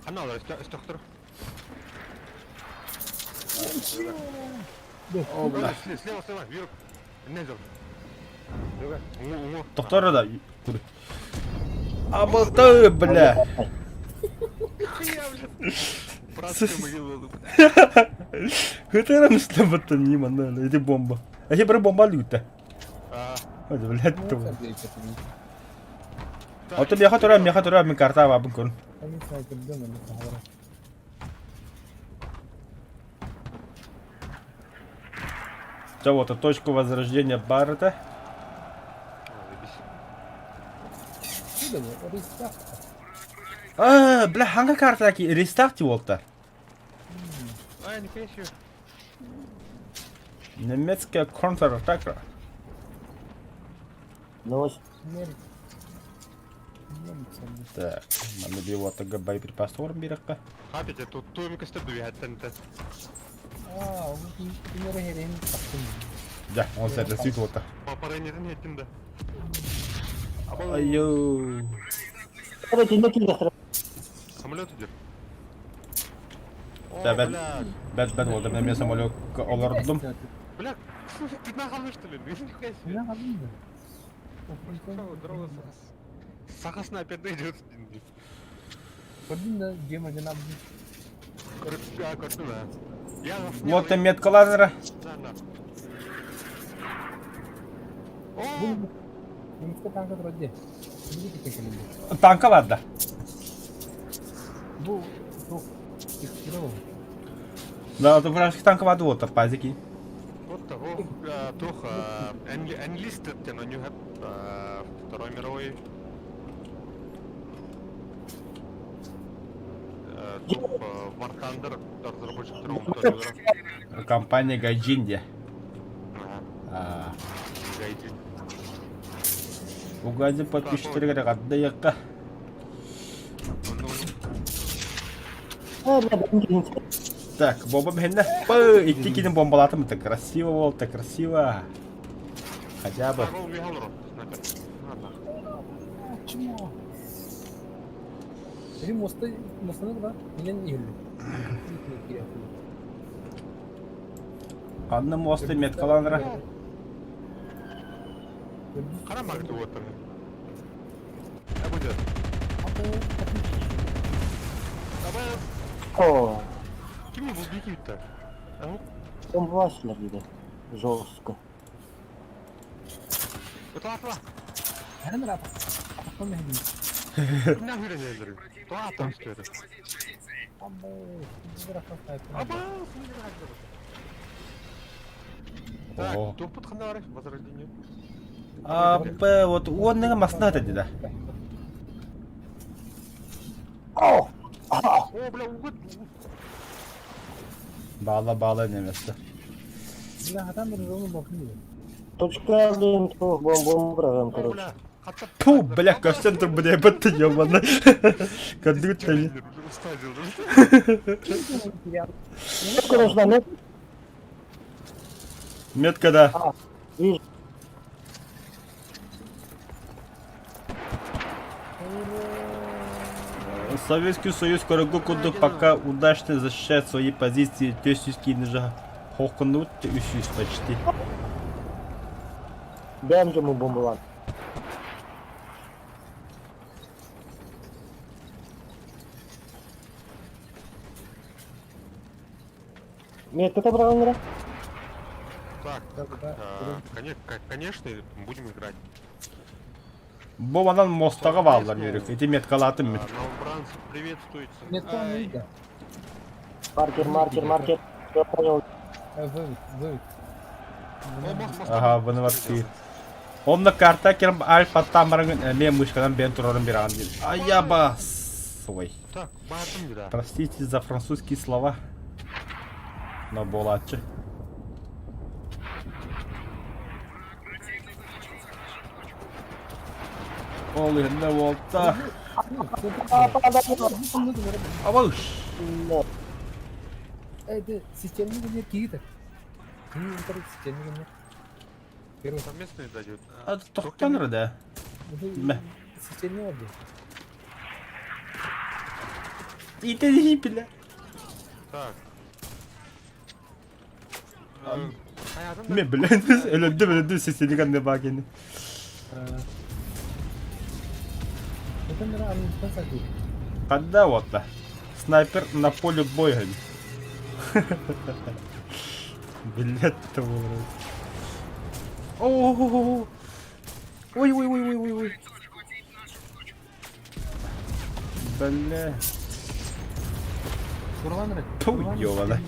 Ханна олор, өстөхтөр. О, бля. Слева, слева, Юрик. Не зор. Тохтор да. Абалты, бля. Братская могила. Хытырам слабата не манна, эти бомба. А я бомба люта. А, Блядь, то. Ото миэхэ турар, миэхэ турар, мин карта бабын көрүн. Все, вот, а точку возрождения Баррета. А, бля, ханга карта ки рестарт уолта. А, нихуя себе. Немецкая контратака. Ну, Так, манна биотага боеприпас бирэххэ. Хапите, тут туомика степ дүһэттэн Аа, кинere herин тахтым. Да, он сәтті сөйтіп отыр. Папаренетін еттім да. Айо. Давайте не киирдэ. Самолет идет. Да, бәт, бәт, бәт болды. Мен самолетка олордум. Бля, ты нахал что ли? Нихуя себе. Не алдым да. Здорово, Сахасна опять найдет. Көрдүм да, гема жана Көрдүм, а. Я Вот там метка лазера. О! Немецкая танка вроде. Танка бар да. Бу бу Да, это вражеский танк барды вот, пазики. Вот того, тух, enlisted тен онюхат Второй мировой. Тух War Thunder разработчик второго Компания Гайджинди. Ага. Гайджин. Угази подписчиктер гадда якка. Так, бомба бенне. Пы, икки кинем бомбалатым. Это красиво, вот, это красиво. Хотя бы. Чмо. Мосты, мостыны да, менен иһилле. Анны мосты меткаланра. Кара магты вот. А будет. О, Ким был бикит-то? он властный видит. Жестко. Ытла, Хән рап. Атам хән. Нахуй не Туа там что это? Аба, Так, тут хандар возрождение. А, П, вот он не масна это да. О! О, бля, угод. Бала бала немесе. Бля, хатан бер жолун бакын. Точка блин, тух, бом бом бравым, короче. Фу, бля, көстен тур бля, бітті ебаный. Кәдімгі тіл. Короче, да, нет. Метка да. Вижу. Советский Союз көрөгө курдук пока удачно защищает свои позиции төсүс же хокунут үсүс почти. Бэм же мы бомбалан. Метка табралыңра? Так, Да, да. конечно, будем играть. Бу манан мостаға баалар Юрик. Ити меткалаатым мин. Новобранцы приветствуются. Метка не видно. Маркер, маркер, маркер. Я понял. Вывод, вывод. Аха, выныватты. Онно карта керм альфа тамарыңын эме мышканан бен турарын бир ан Аяба свой. Так, баатым да. Простите за французские слова. Но буолааччы. Ол иһиннэ уолта. Абыш! Это системный генер киһи Системный генер. Первый. Совместные дают. А тохтон да. Мэ. Системный отдел. Ите бля. Так. Ме бля, өлөндүм өлөндүм сесилиган не бакени. Когда вот Снайпер на поле боя. Билет того. О, Ой, ой, ой, ой, ой, ой. Бля. Ту, ёбана.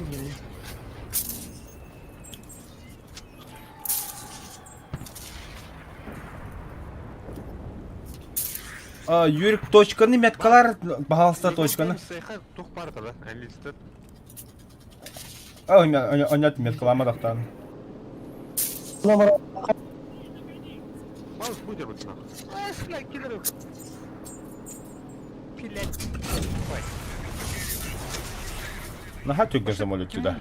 А, Юрик, точканы меткалар, пожалуйста, точканы. А, онят меткалама дақтан. Наха тюгер замолит сюда.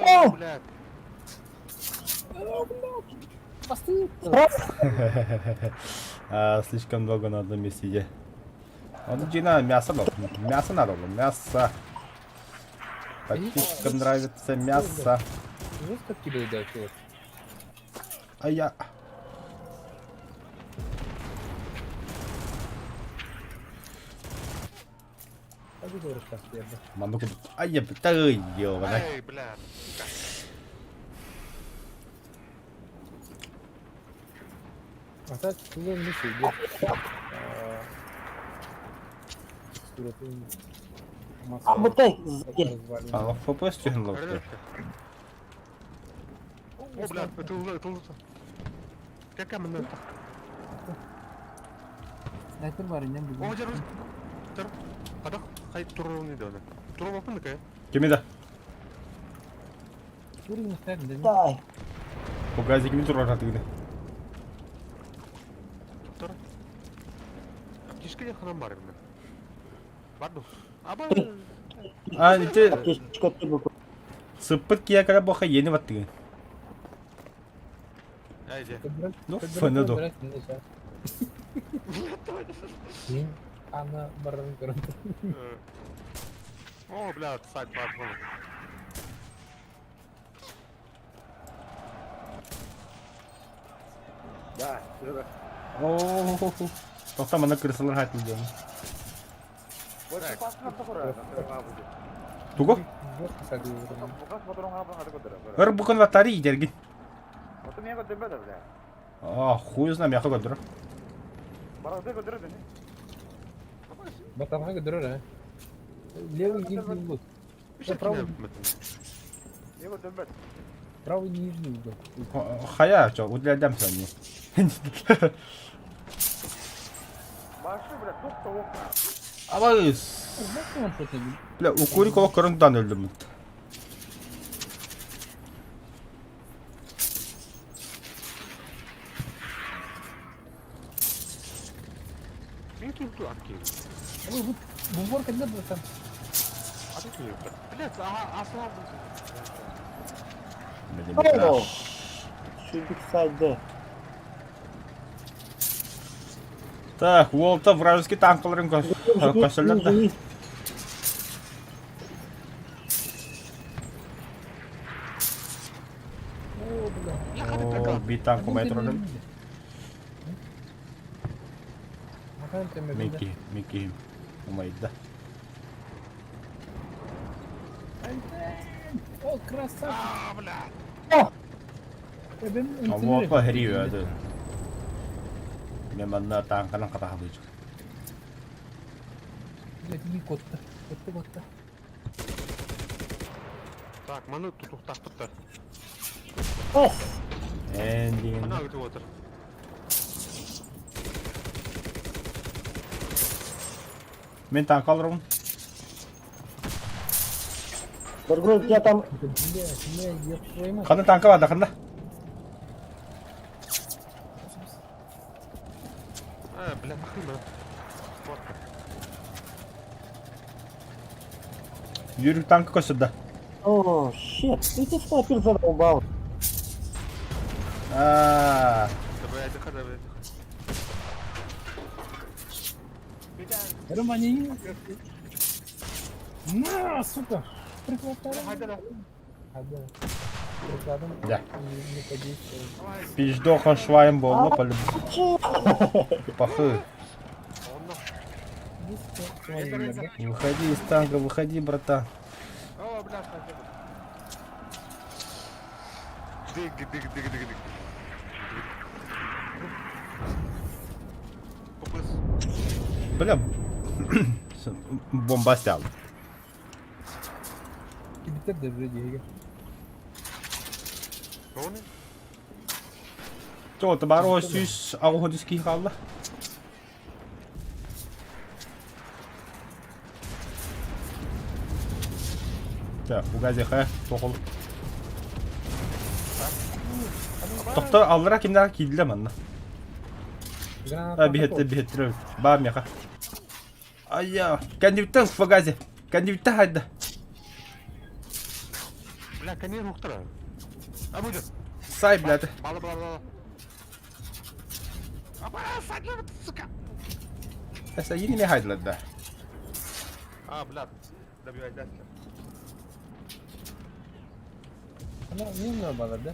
О! Блядь. А, слишком долго на одном месте сидя. Он Дина, мясо было. Мясо надо было, мясо. Подписчикам нравится мясо. Жестко кидает, да, чувак. А я... Мануку... Ай, я... Эй, бля. А так, ну, А вот так, А, ФПС тюхнул. О, бля, это это Какая мы Снайпер бар, инен О, держи. Хадах, хай туру не дана. Туру бапын кая. Кими да? Да. Бу газик ми турар атыгы. Тур. Аптечка ханам бар мен. Барду. Аба. А, ите Аптечка ты сыппыт кия кара боха ени баттыгы. Айде. Ну, фэне до. Ана баран көрөндө. О, бля, сайт бар. Да, да. О, Тоқта мана крысалар хайтыл дем. Туго? Ыр букын ватари идерген. А, хуй знаю, мягко көдүрө. Батарга көдүрөр, а? Левый нижний угол. Правый. Правый нижний угол. Хая, чо, удлядям сани. Абайс. Бля, укури кого көрүндан өлдүм. Мин ким ту ат киһи. Ой, бу бу кэннэ братан. Ат киһи. Блядь, ага, асла Миллиметраж. Шибик сайды. Так, Уолта вражеский танкаларын көсөллөр да. О, бля. О, би танк умай турарын. Микки, Микки умайда. О, красавчик. А, блядь. Уолта хриö это. Мен манна танканан катахалыч. Блядь, не котта. Котта, котта. Так, маны тутуктахпыттар. Эх, Эндин. Мына өтүп отыр. Мен танк алырым. Дорогой, у тебя там Блядь, бля, ёб твою мать. Қандай танка бар да қанда? А, блядь, нахуй Вот. Yürük танка көсөдө. О, щет, ты снайпер задолбал. Аа, Давай, отдыхай, давай, отдыхай. Романи. На, сука. Приклад. Хайда, Да. Прикладом Да. не подействовал. пиздохан швайм болду по Пахы. Выходи из танка, выходи, братан. О, блядь, хайда. Дыг, дыг, дыг, дыг, дыг. Копыс. Бля, бомба сял. Кибитер да вроде. Тони? Tuolta bara syys auhotuski halla. Так, угазиха, тоқол. Тоқтар аллара кимдер кийдиле манна. Граната. Бихетте бихеттир. Баа меха. Айя, кандибиттен фагази. Кандибитте хайда. Бля, коней рухтара. А будет. Сай, блядь. Бала, бала, бала. Апа, садла, сука. Эсэ yine ne haydılar da. А, блядь. Добивай, дядька. Она не надо, да?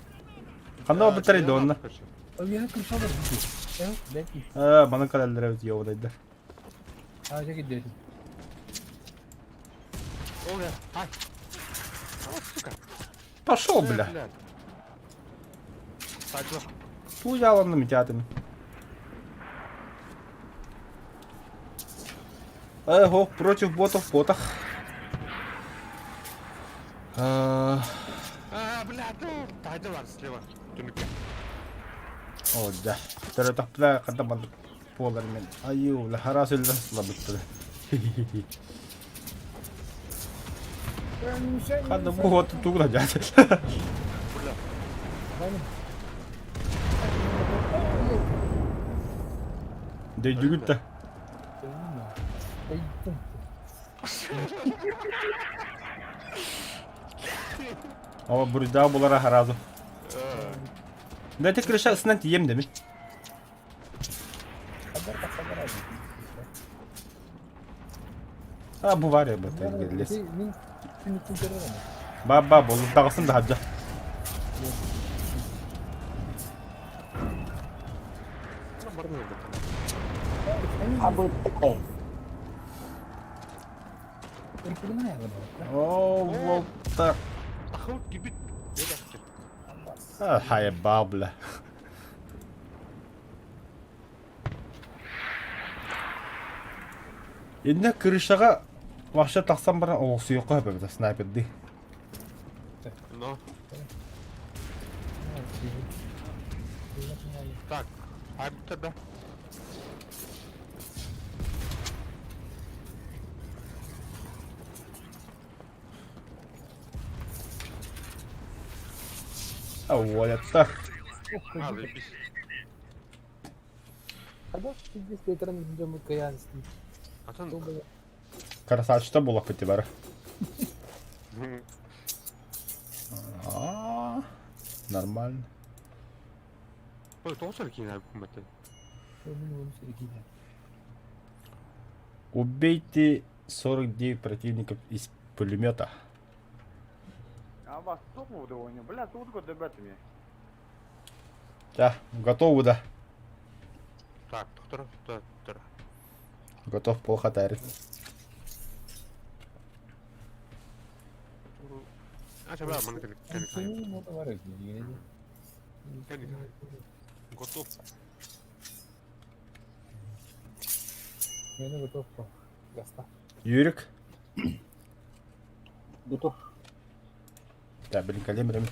Ханна битер онна. Я крышалар бити. Э, блядь. Аа, бана калаллар эбит йоудайдар. А, жеки дедим. О, бля, ай. А, сука. Пошел, бля. Блядь. Садла. Туу яланным итятым. Эго, против ботов в ботах. А, А, блядь, ну, тайдылар слева. Түнүккэ. О, да. Тэр тапла када банд полар мен. Аю, ла харас үллэ слабытты. Када бу вот тугла жат. Дэ жүгүттэ. Ама бурда булара харазу. Да ты крыша сынан тием деми. А бу var ya bu лес. Ба ба болу тагысын да хаджа. А бы такой. О, волта. Ахыл кибит. А, хайба, бля. Инне крышаға вообще тақсан баран олсуйққа хөпөбүтэ снайперди. Но. Так, а тогда. А уолаттар. А, заебись. Да, пиздец, ветеран дьоммут кыйаан истин. Атын Красавчик буолаппыт бары. А, нормально. Ой, тоҕус эрэ киинэ күммэттэн. Убейте 49 противников из пулемета. А вас топнул довольно, бля, тут год мне. Да, готовы, да. Так, доктор, доктор. Готов плохо тарит. Готов. Мен готов по. Гаста. Юрик. Готов. Да, блин, калем время.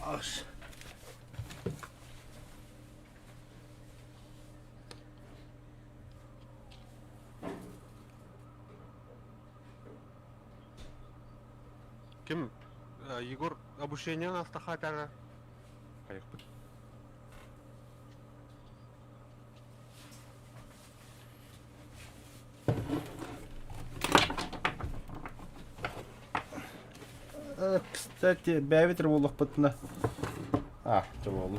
Аш. Ким? Егор обучение астахатара. Поехали. Кстати, бэйбит буоллахпытына. А, чэ буолла.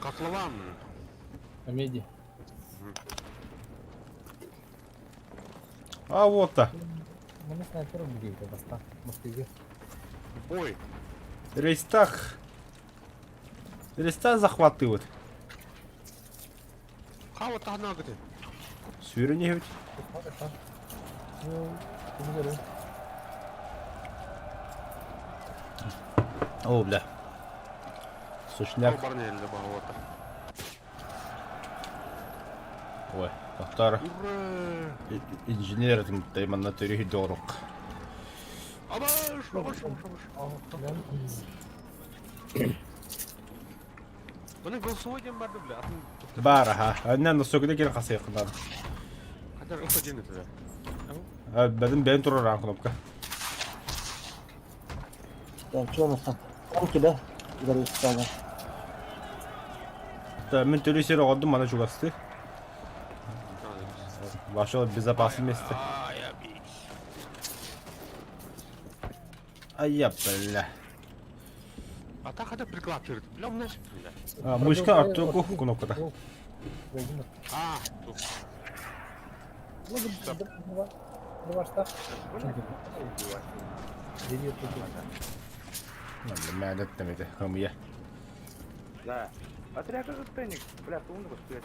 Котлован. Комедия. А вот-то. Мы не снайпером будем баста. Москве. Бой. Рейстах. Рейстах захватывают. Хава тахнагты. Сүүрэн иһэбит. О, бля. Сушняк. Ой, Тоқтар инженер тайманна төрү дорук. Абаш, абаш, абаш, абаш. Бұны голосовой ден барды, бля. Бар, аха. Аннан носогда кел қасайқынар. Хотя бы один это. Бәдін бәйін тұрар кнопка. Так, что у нас там? Танки, да? Зарегистрировали. Да, мен төлесер оғадым, мана чугасты. Вошел в безопасное место. А я, бля. А так хотя приклад Бля, у меня бля. А, мышка артуку кнопка-то. А, тут. Да. Отряд же тенник, бля, ты умный, блядь.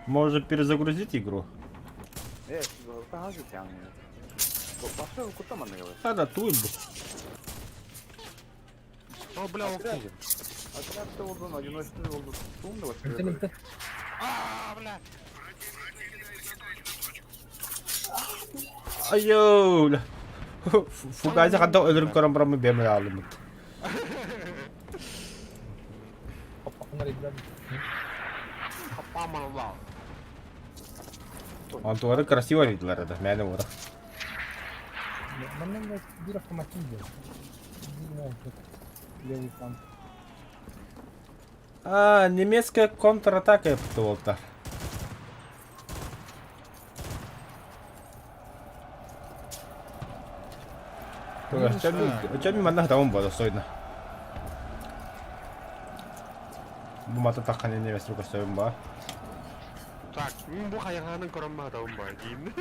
Может перезагрузить игру? А, да, тут бы. О, бля, он А, бля. Айо, бля. Фугази хадда өлөрүн көрөн барамын бемер алымыт. Антуары красиво виделер это, мәне вот. А, немецкая контратака болта. Чем манна там было достойно. Бу мата таққан немес көрсөйм ба. Так, бу хайғанын көрөм ба ба дейін.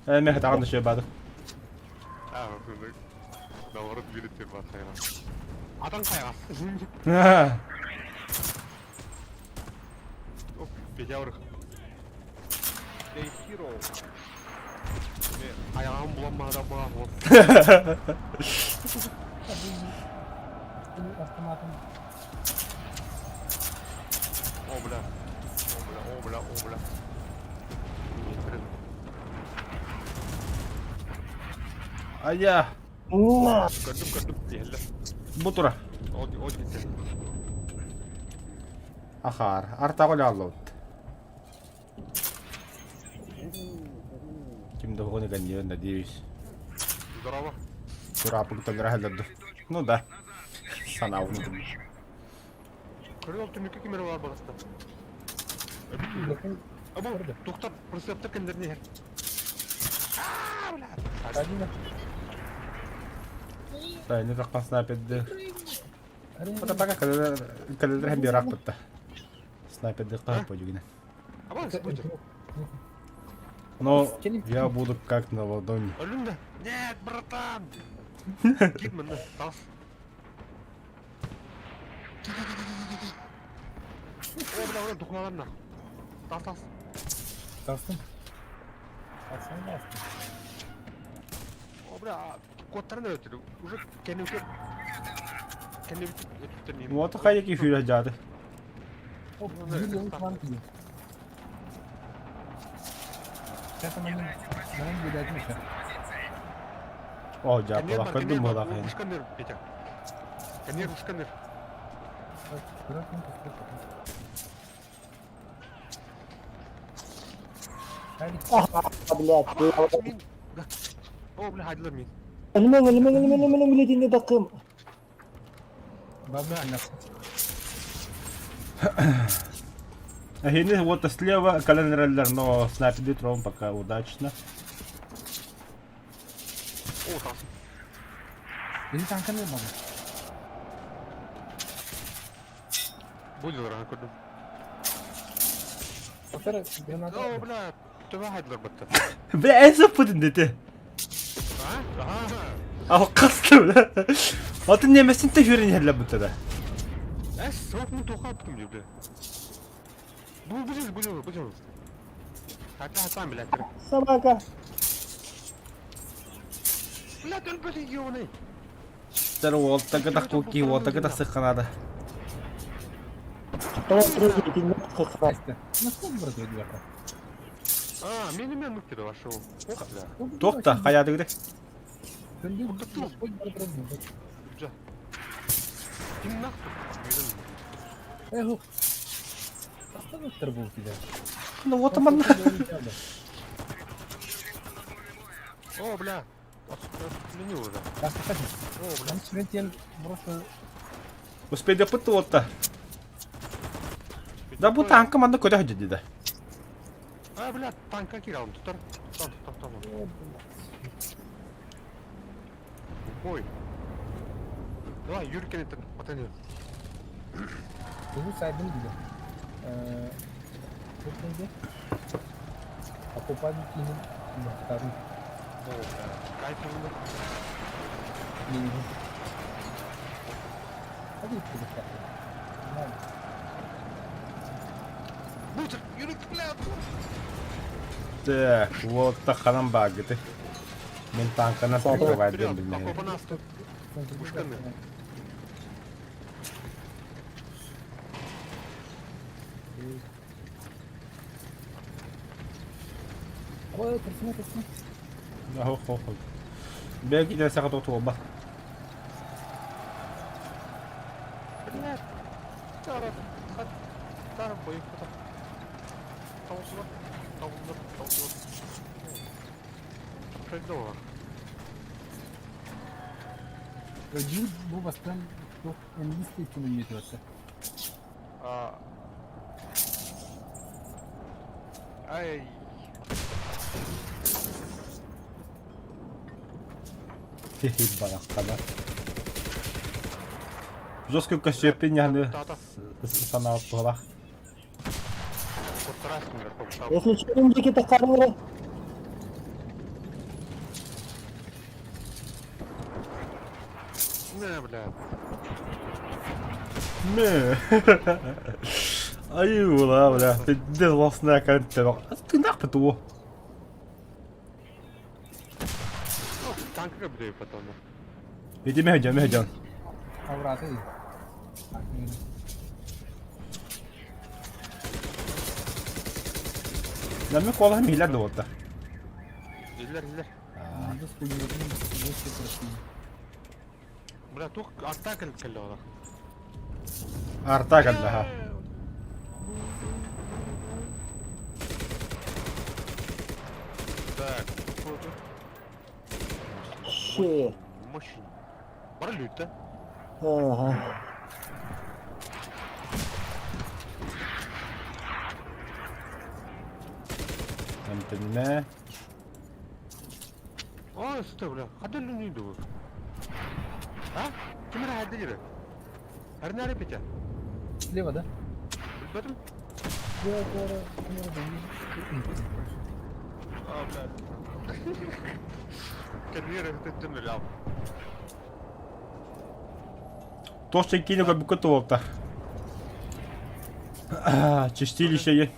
Э, мен тағын да бады. А, наоборот, билеттер бар хайған. Атан хайға. Оп, педявр. Эй, хиро. Аяғым буламады ба, вот. Автоматом. О, бля. О, бля, о, бля, о, бля. Ая. На! Көрдүм, көрдүм. Диһэллэ. Бу тура. Ол, ол кетті. Ахар. Артаҕы аллыбыт. Ким да уһугун кэнниэн, надеюсь. Здорово. Кураапык төлөрө Ну да. Санаабын курдук. Көрүөл түмүккэ ким эрэ баар барыста. Абу, тухтар, прицептер кендерни иһэр. Тайны таххан снайперды. Это пока кэлэлэр һэм биэрак бытта. Снайперды каһып подюгина. Но я буду как на ладони. Өлүм да. Нет, братан! Ким мында? Тас. О, бля, бля, духлалар на. Тас, тас. Тастым. Тастым, тастым. О, бля, куоттарын өтүр. Уже кэннибитэ кэннибит өтүттэр Вот хайаки фюрер жады. Оп, видео планки. Сейчас она не будет отмечать. О, жаппалах көрдүм буолаах эн. Ушканыр, Петя. Канер, ушканыр. А, блядь, ты... О, бля, хайдылар мин. Өлмөң, өлмөң, өлмөң, өлмөң, блядь, не дакым. Бабла, Эһини вот слева календарь, но снайпер трон пока удачно. О, тас. Били танканы бабла. Будилар, ана көрдүм. Граната. О, бля, төбө хайдылар батта. Бля, эсэ путин дете. А? Ага. А касты, бля. Атын немесин те хүрен херле бутада. Эс, сок му тоха аттым бля. Бу бу бу бу бу. Хата хатан, бля. Собака. Бля, өлбөтө ёбаный. Тэр уолтага да куки, уолтага да сыханада. Второй, третий, ты не хохра. Ну что, брат, ребята? А, мен мен нүктеде вашу. Ох, бля. Тохта, хаядыгды. Жа. Ким нахту? Эх, Остановка был тебя. Ну вот аман. О, бля. Отменил уже. О, бля. Просто Успейде пытты уолта. Да бу танка манна көтө хөдүдү да. А, бля, танка киралым. Тутар. Тутар, тутар, тутар. Ой. Давай, Юркин это потяни. Тугу сайдын диде. Тут Покупать кinin бактарын. О, бля. Кайф онда. Минимум. Hadi gitti Бутер, Юрик, бля. Так, уолта ханан багыты. Мен танканан прикрывать Вперед, билмейм. окопа нас тут. Ушканы. Ой, тырсына, тырсына. Хо хо хо. Бәки дә сәгать отуы бар. Бля. Тара, тара, бой, Таусылар, таусылар, таусылар. Пройду. Жил бу бастан английский тилин метрасы. А. Ай. Хе-хе, бараққана. Жестко костюппин яны санаап туһалах. Если что, индики-то кармыры. Не, бля. Мэ. Аюла, бля. Ты лосна кантте. Ты нах пыту. Ну, танка бля потом. Иди мэ жан, мэ жан. Авраты. Нами кола милер да болта. Иллер, иллер. Бля, тух атака кэллэ Арта калла. Так. Щи. Мощный. Бары лүтті. Ага. Эмтэннэ. Ой, стой, бля. Хадыр лүнүйді бұл. А? Кім әрі хадыр ері? Әрі нәрі петя? Слева, да? Білбедім? Слева, слева, слева, А, бля. Кәдмер өтеттім бля. Тош киine көбүккө туолта. Чистилище е.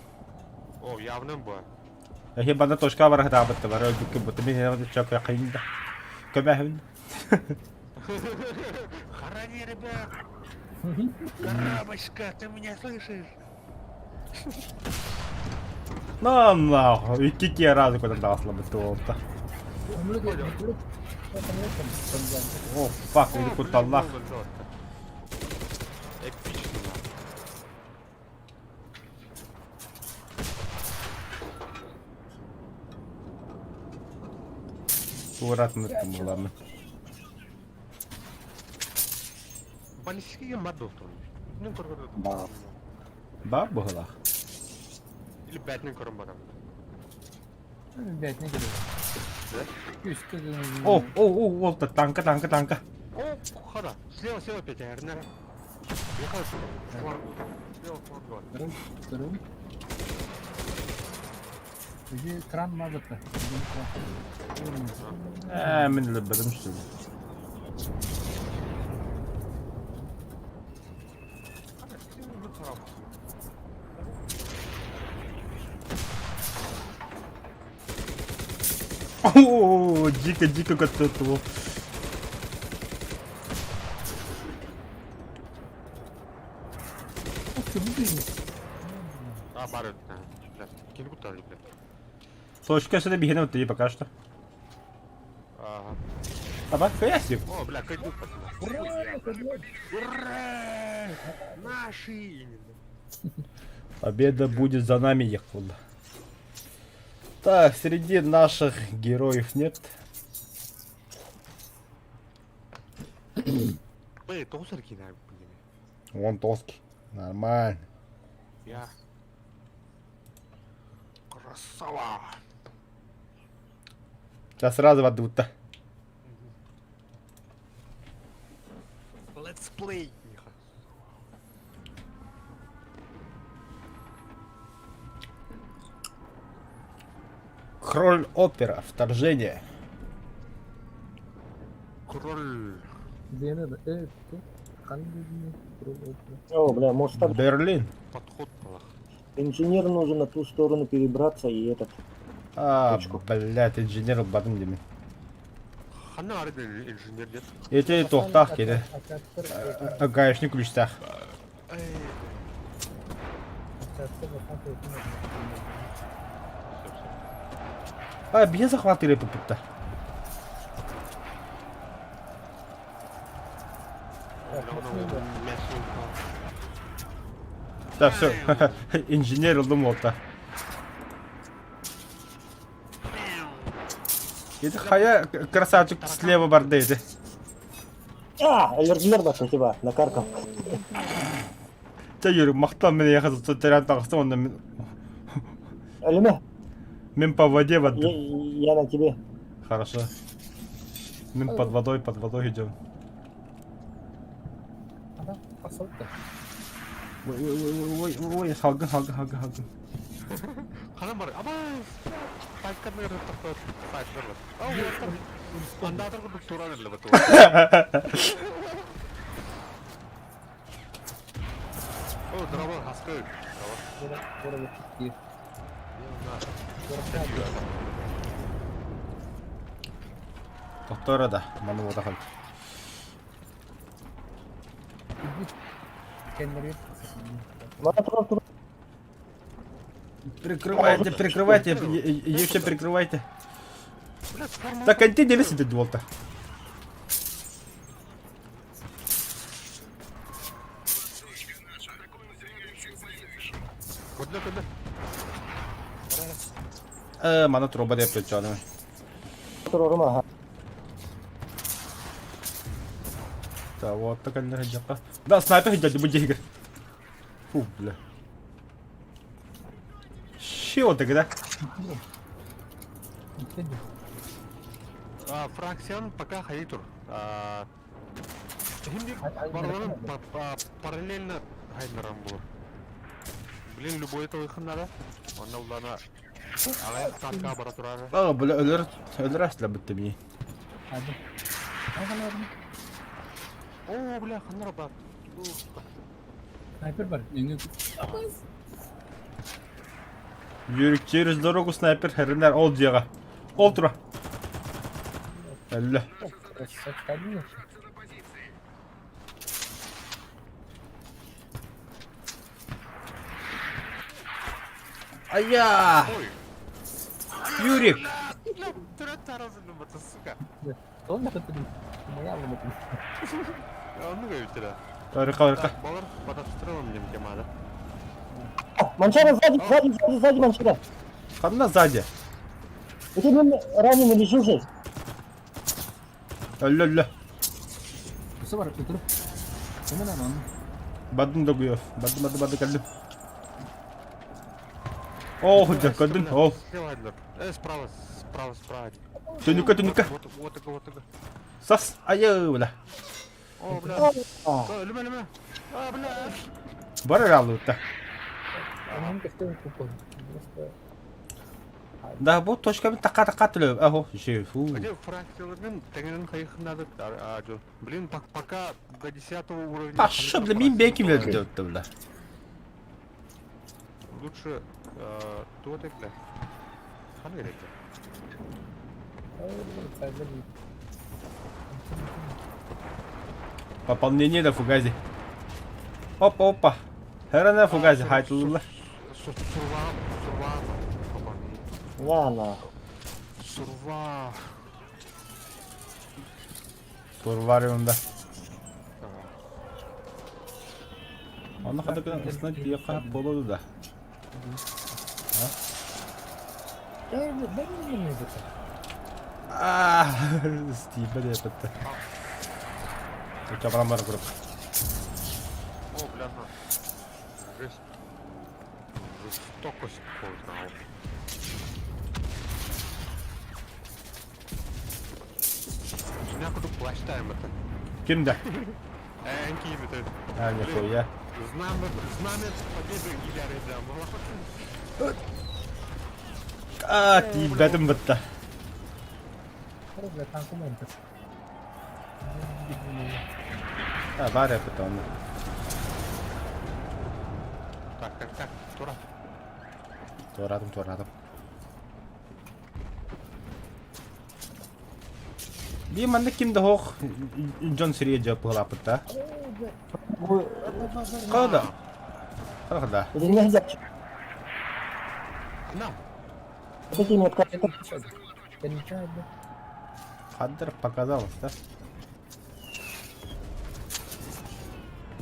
О, явным бұл. Эхи банда точка бар хатабытты бар өлбүккө бутты мен эҕэ чок якында. Көмөһүн. Хорони, ребят! Коробочка, ты меня слышишь? На нахуй. Икки кие разы көтөн таҕаслабыт туолта. О, фак, или кутталлах. Эпично. Туратмыттым буламын. Баллистический мат доктор. Ну, Да. Ба быһылах. Или бәтнен көрін барам. Блять, не говорю. О, о, о, уолта, танка, танка, танка. О, хада. Слева, слева, Петя, Эрнера. Ехал. Слева, фланг. Второй, второй. Где кран мазата? Ээ, мин өлбөтүм что ли. О, дико, дико көттөттү А, бар өтті. Келіп ұттады, блядь. Точка сюда бихене өттү пока что. Ага. Аба, каясив. О, бля, кайду, пацаны. Ура! Наши! Победа будет за нами, Якуда. Так, среди наших героев нет. Бэй, тоғыз әркен әрі Вон тоски. Нормально. Я. Красава! Сейчас сразу отдадут-то. Let's play! Кроль опера. Вторжение. Кроль. Где надо? О, бля, может так Берлин. Подход был. инженер нужен на ту сторону перебраться и этот. А, Точку. блядь, инженер бадым деме. Хана ары инженер нет. Эти тохтах келе. Гаечный ключтах. А, бие захватили попытта. Да, все. Инженер думал-то. Это хая красавчик слева барды. А, аллергилер бар типа, накаркал. Та юрі, мақтан мен яқы терен тағыстым, онда мен, Алиме, мен по воде я, воды. я на тебе. Хорошо. Мен под водой идем. Ой, ой, ой, ой, ой, ой, салгын, салгын, салгын, салгын. Хана бар. Аба! Пайканы тақта сайттар бар. Андатыр курдук туран эле бат. О, дрова хаскы. Доктора да, маны вода хал. Мана тура, тура. Прикрывайте, прикрывайте, еще прикрывайте. Так, анти не висит волта. Куда куда? Мана труба деп плечоны. Турорум аха. Да, вот так они сидят. Да, снайпер сидят, бу дьиэгэр. Фу, бля. Щи тогда. Фракциян пока хайытур. Химди барыларын параллельно хайнарам булар. Блин, любой это выход надо. Он улана. Алай танка бара турары. А, бля, өлөр, өлөр астла бітті мені. О, бля, ханнара бар. Снайпер бар. Юрик через дорогу снайпер херенер ол дьиэҕэ. Ол тура. Әллә. Ая! Юрик! Арка, арка. Манчара сзади, сзади, сзади, сзади Манчара. Ханна сзади. Это мен раненый лежу же. Өллө, өллө. Бадым да гуев. Бадым, бадым, бадым, кэллим. Оо, дьэ, көрдүм, ол. Справа, справа, справа. Түнүккэ, түнүккэ. Вот, вот, вот, вот. Сас, айы, бля. О, бля. Өлүмэ, өлүмэ. А, бля. Бар эрэ аллыбыта. Да, бу точкабын такка такка төлөп. Ахо, фу. Где фракциялармен тэҥинэн хайыхнады. Блин, пока до 10 уровня. Паша, бля, мин бэким өлдө, бля. Лучше туот бля. Ханы керек. Пополнение да фугази. Опа, опа. Херана фугази, хайтылла. Сурва, сурва. На, на. Сурва. Турвариумда. Онно хата гынан ысна диэхэ буолуо да. Аа, Стиба диэппэттэ. Чабаран бар курдук. О, бля, на. Жесть. Жестокость познал. Меня куда плащ это. Ким да? Энки это. А, нихуя. Знамя, знамя победы Гиляре да. Аа, тиийбэтим бытта. А, баар эппит онно. Так, так, так, тура. Туораатым, туораатым. Бии манна ким да суох дьон сирийэ дьэ быһалааппыт Хада. Хада. Нельзя. Нам. Такими вот как Хаддер показалось, да?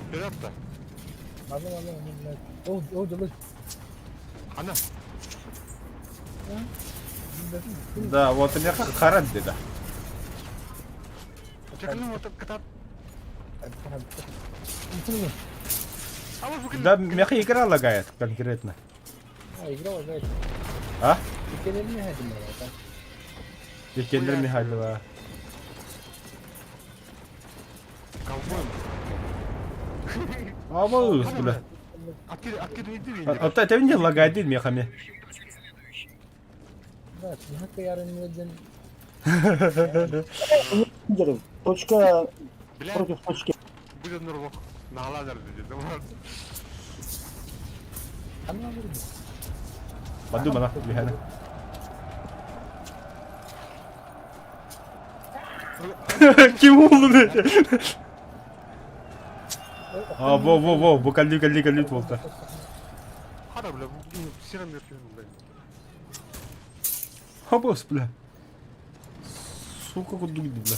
Вперед-то. Она. Да, вот у меня харат да. Да, меха игра лагает конкретно. А, игра лагает. А? Иккиэннэр Иккиэннэр Михайлова. Ковбой. Абы, бля. Откид, откид, иди, А это не лагает мехами. Да, Точка против точки. Будет нурлок. На ладер Подумай, нахуй, Михаил. Ким oldu А, во, во, во, бу калли, калли, калли болта. Хара, бля, сирен бля. Хабас, бля. Сука, кудук, бля.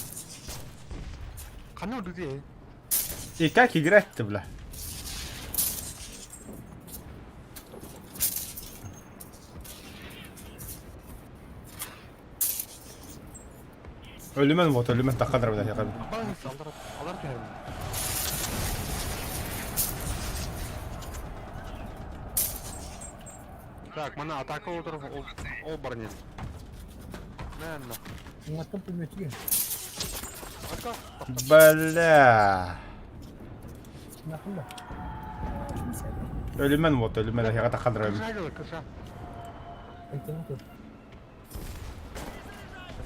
Хана удуди. И как играть-то, бля? Өлүмэн вот, өлүмэн тахха дарбыта хиэхэ. Абаас, аллар, аллар түһэрим. Так, мана атака олтор, ол, ол барнет. Наверное. Уҥаттан пулеметчик. Атака. Бля. Нахуй. Өлүмэн вот, өлүмэн хиэхэ тахха дарбыта. Крыша делай, крыша. Интернет.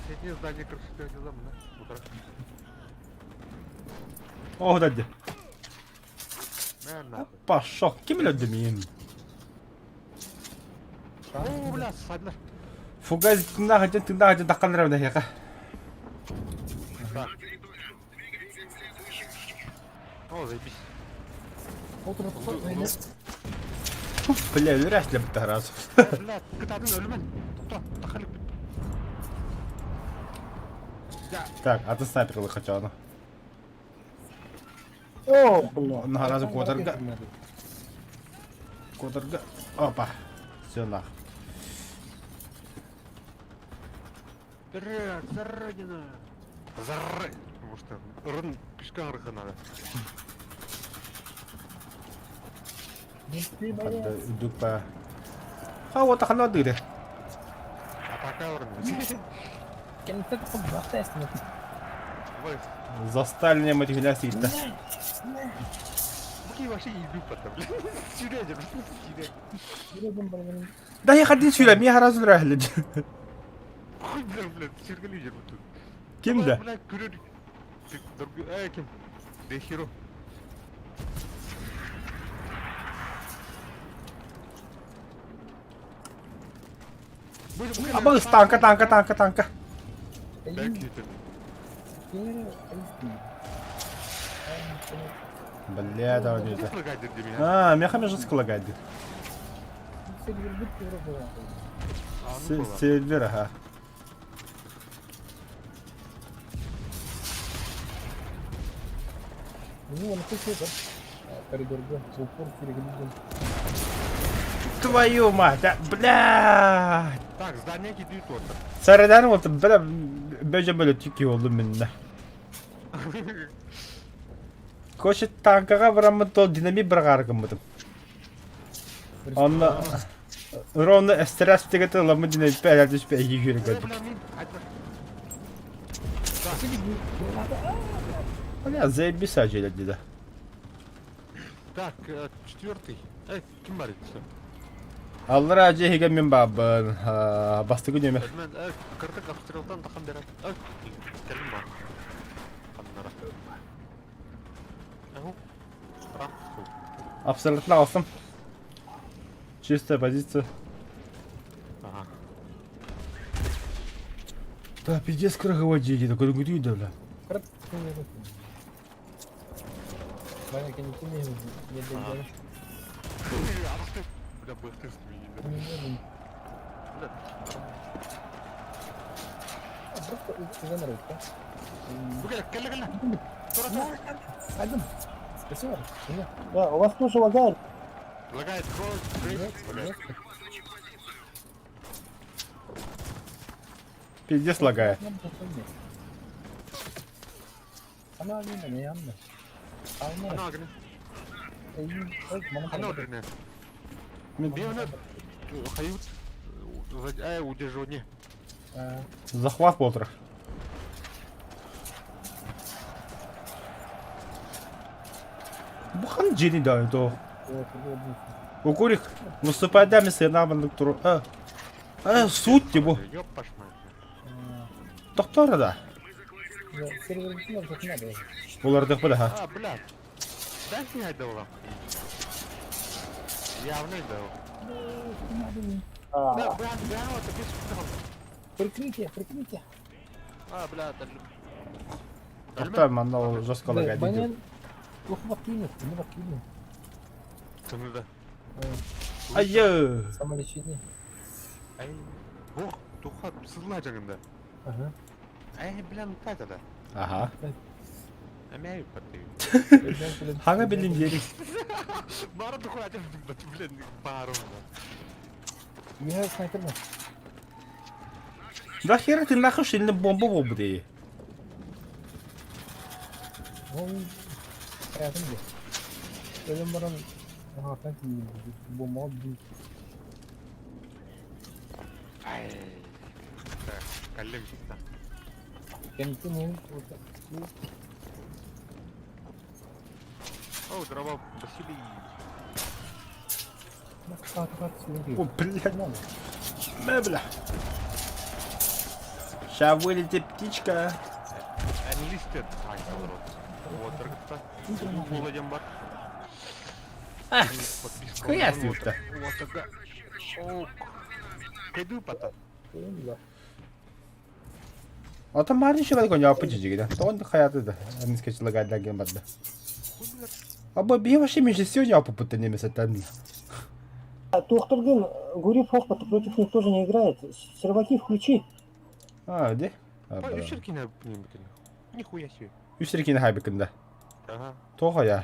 Соседнее здание крыши ты делаем, да? Утро. О, да. Наверное. Пошел. Ким өлөрдө миин? О, бля, саднар. Фугас тыннаах дьэн тыннаах дьэн таххан дарбыта хиэхэ. Так. О, заебись. Отыр Бля, өлөр әсле бітті раз. Бля, кытатын өлүмэн. Тохто, тахалык. Так, а ты снайпер хотя бы. О, бля. На разу квадрга. Квадрга. Опа. Все нах. Вперед, за родину! За р... Потому что рын пешка рыха надо. Дупа. Ха, вот так надо дыры. Атака рын. Кэнниттэн хоббахта эстимет. Ой, За стальным этих лясиста. Какие вообще ебю потом, блин. Сюря, сюря. Да я ходил сюда, меня разу рахли. Хуй, блин, блин, сюрга лидер вот тут. Ким да? Бля, күрер. Э, ким? Дехиро. Абы танка, танка, танка, танка. Бля, да, не это. А, меха между склагает. Сервер, ага. Твою мать, да, бля! Так, здание кидают вот. Сарыдан вот, бля, бөжө бөлө түки oldu минне. Кошет танкага барамын то динамит бырағаргыммытым. Онно ровно стресс тегете ламы динамит пәлә түспә йөргә. Бля, заебись ажеле диде. Так, четвертый. Эй, ким бар ити? Аллар ажы хиге мен бабын, басты күнеме. Мен кырдык обстрелдан тахан берет. Кэлим бар. Аннара. Абсолютно алсам. Чистая позиция. Ага. Да, пиздец крыговодили, такой говорю, да, бля. Бля, быстро Да, у вас тоже лагает. Лагает, блядь. Пиздец лагает. Захват болтра. Бухан джини да, то. Укурик, наступай да, мисс, на туру. А, суть тебе. Доктор да. Булардык бу да. А, блядь. Дай мне айдала. Явно айдала. А, Да, брат, бля, вот это Прикрытие, прикрытие. А, бля, это... Тоқта, манна жестко лагает. Да. Айы. Самолечение. Ай, ох, туха, сызла жаңында. Ага. Ай, бля, ну как это? Ага. Амяю потыю. Хага билин жери. Бары туха, блин, бару. Я снайпер. Да хера ты нахуй шильный бомба бомба дей. Ол хайатын диэ. Өлөн баран аһаатан тиийбит. Буомаҕа бүт. Ай. Так, кэллим. Кэнтин иһин О, здорово, Василий. О, блядь. Мэ, бля. Сейчас вылетит птичка. Enlisted title. Вот, дорогта. Була бар. Ах, Подписка. хуя себе. Вот такая. О, Кайду пата. Ата марын шибай кон япы жигиде. Тоон хаяты да. Эмиске чылыгайда ген барды. Аба бие вообще меже сегодня япы пыты немесе тән. А Тухтургин, Гурив Хохпат против них тоже не играет. Серваки включи. А, де? Ой, үсеркине нембитин. Нихуя себе. Үсеркине хайбыкында. Ага. Тоға я.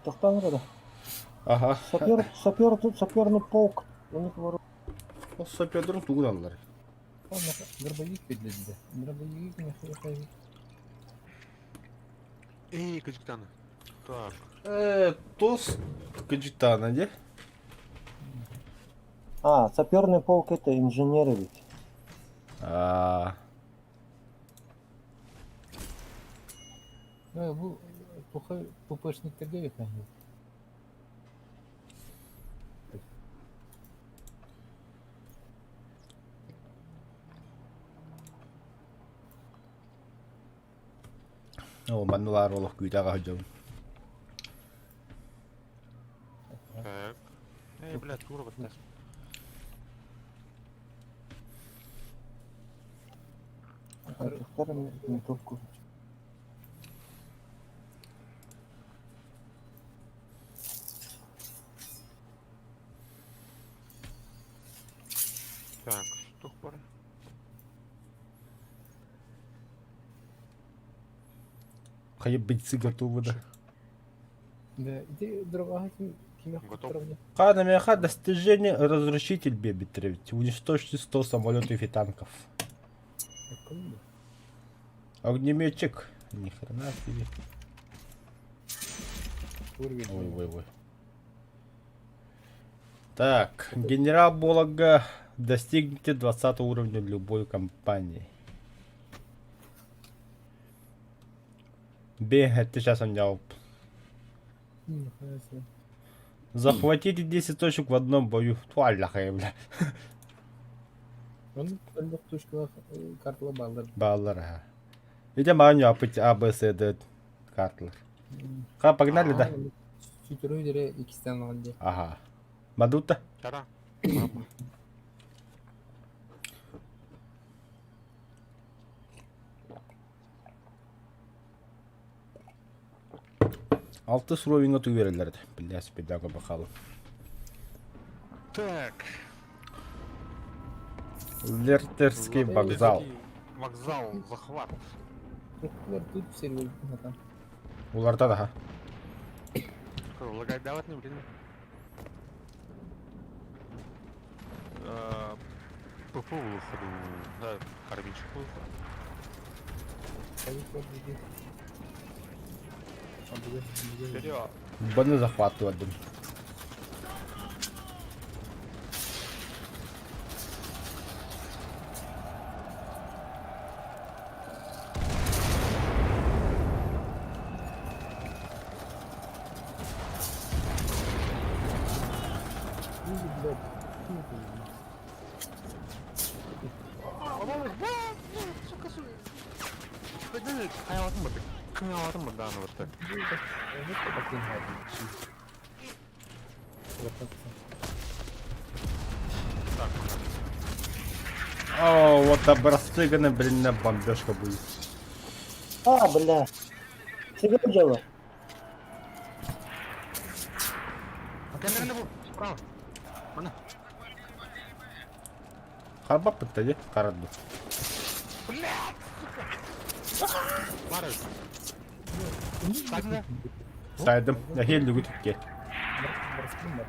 Тохтан Ага. Сапер, сапер тут саперный полк. У них вооружен. Ол сапердерин тугун аллар. Дробовик бедледи. Дробовик не Эй, Каджиктана. Так. Тос Каджитана, де? А, саперный полк это инженеры ведь. А, Ну, бу туха ППшниктерге бит. О, маннулар олох күүтәгә хаҗам. Так. Эй, блядь, тура вот Офицерами винтовку. Так, что пора? Хайы бойцы готовы да. Да, иди дробага ким ким Готов. Хана меха достижение разрушитель бебитревить. Уничтожьте 100 самолетов и танков. Огнеметчик. Ни хрена себе. Ой, ой, ой. Так, генерал Болога, достигните 20 уровня в любой компании. Б, это сейчас он делал. Захватите 10 точек в одном бою. Туаллаха, бля. Onun öldük tuşkala kartla bağlar. Баллар, ага. Идем Аню апыть А, Б, С, Д картлар. Ха, погнали, да? Сүтürü dire ikisinden aldı. Ага. Мадута? Чара. Алты суровинга түгерелерді. Бля, спидаго бақалы. Так. Лертерский вокзал. Вокзал, захват. Türkler тут сервер там. Уларда да. Лагать давать не, блин. ПП выходу, да, карбинчик выходу. Вперед. Баны захватывадым. О, вот образцы, блин, на бомбежка будет. А, бля. Тебе дело. Справа. Хаба пыттади, караду. Бары. Так, да? Сайдым, я хел люгүт ке. Барыстым да.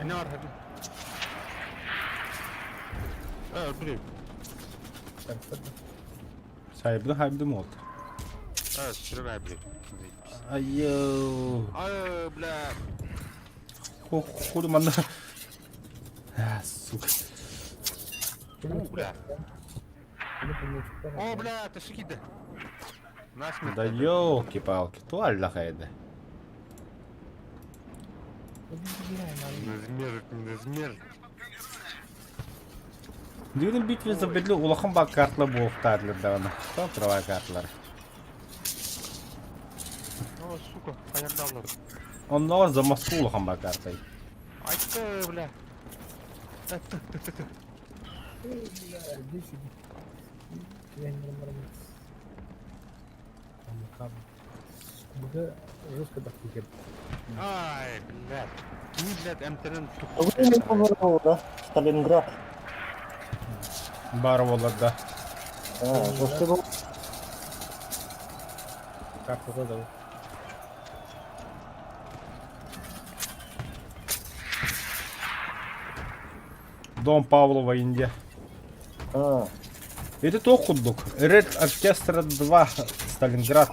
Ne var hadi. Evet buraya. Барыстым. Сайбыны хайбыны oldu. Evet şuraya ver buraya. Айо. Ay бля. Худу манна. А, сука. У, бля. О, бля, ты шикиды. Насмерть. Да ёлки-палки, туаль хайда. Назмер, назмер. Düğünün битве за бедлі улахан бак картла буохтаарлар даҕаны. Топ трава картлар. О, сука, ayaklarlar. Онноор за Москву улахан бак картай. Айтты, бля. Айтты, ты, ты, ты. Жестко так Ай, блядь. Не, блядь, МТН Время повернул, да? Сталинград. Бар оларда. А, жестко был. Карта задал. Дом Павлова, Индия. А, Это то худдук. Ред Оркестра 2, Сталинград.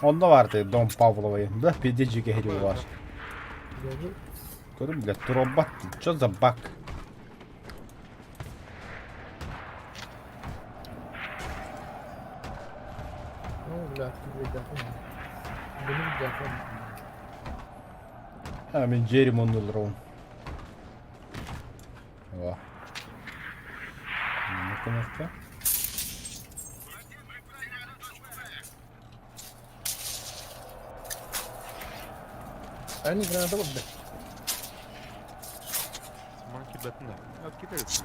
Онно баар Дом Павлова. Бля, пиздец жиге var. Көрүм, бля, туробат. Чё за баг? Ну, бля, Bunu bir А, мен жерим оннулар О. Ну-ка, ну-ка. Они граната вот, блядь. Манки бэтна. Откидывается.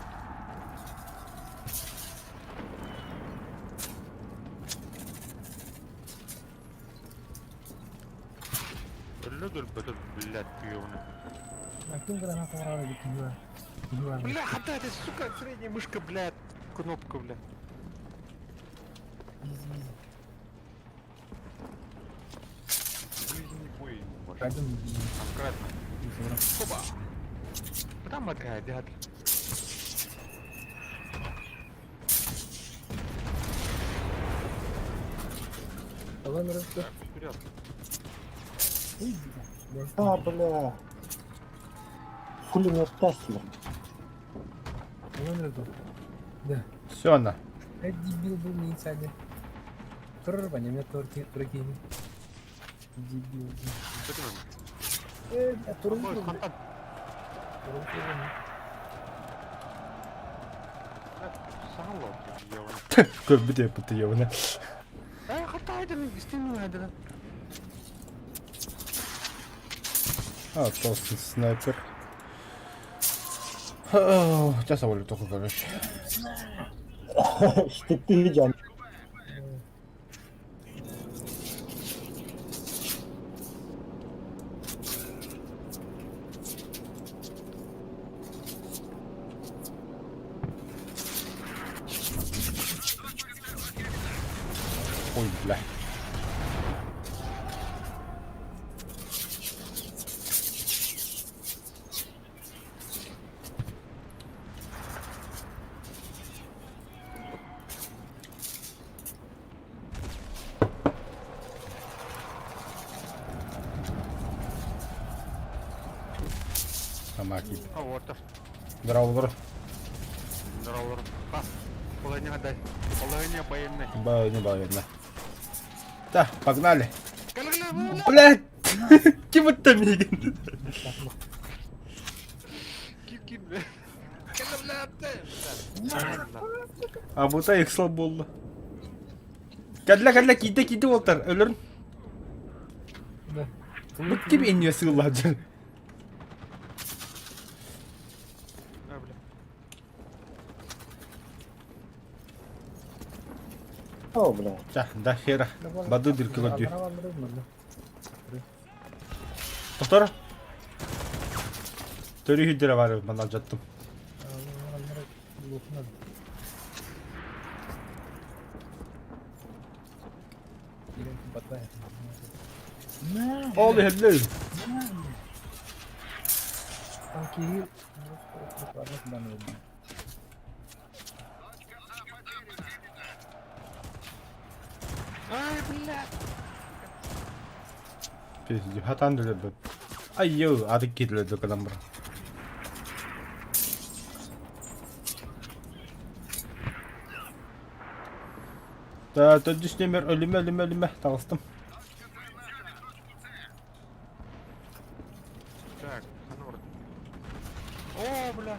Өллөдөл бөтө, блядь, ёбаный. А кем граната врала, ведь Бля, хата, это, сука, средняя мышка, блядь, кнопка, бля. Ближний бой. Конкретно. Опа. Куда моргает, дядя? Вперед. а, бля. Хули меня тащили? Да. Все, на. Я дебил был не инсайдер. Турбани, меня торки прокини. Дебил. Э, турбо. Ой, фонтан. Сало, ёбаный. Көрбүт эппит ёбана. Э, хата, это стену, это. А, толстый снайпер. Сейчас я только, короче. Штыки жан. Ой, бля. Самаки. А, вот. Здорово, здорово. Здорово. Пас. Половина отдай. Половина военной. Ба, не ба, Да, погнали. Блядь! Ким это Мигин? Ким, бля. А бута их болды. Кәділі, кәділі, кейді, кейді олтар. Өлірін. Да. Бұл кім инне сығылады? А, бля. О, бля. Да, да хера. Бады дырки көдді. Тоқтар. Төрі хүддері бар, мен жаттым. Ол иһэллэр. Ай, блядь! Пиздец, хатан өлөрбүт. Айыы, аты киирдилэр кэлэн баран. Та төрдүс нүөмэр өлүмэ өлүмэ өлүмэ таҕыстым. Так, ханна барар? О, бля!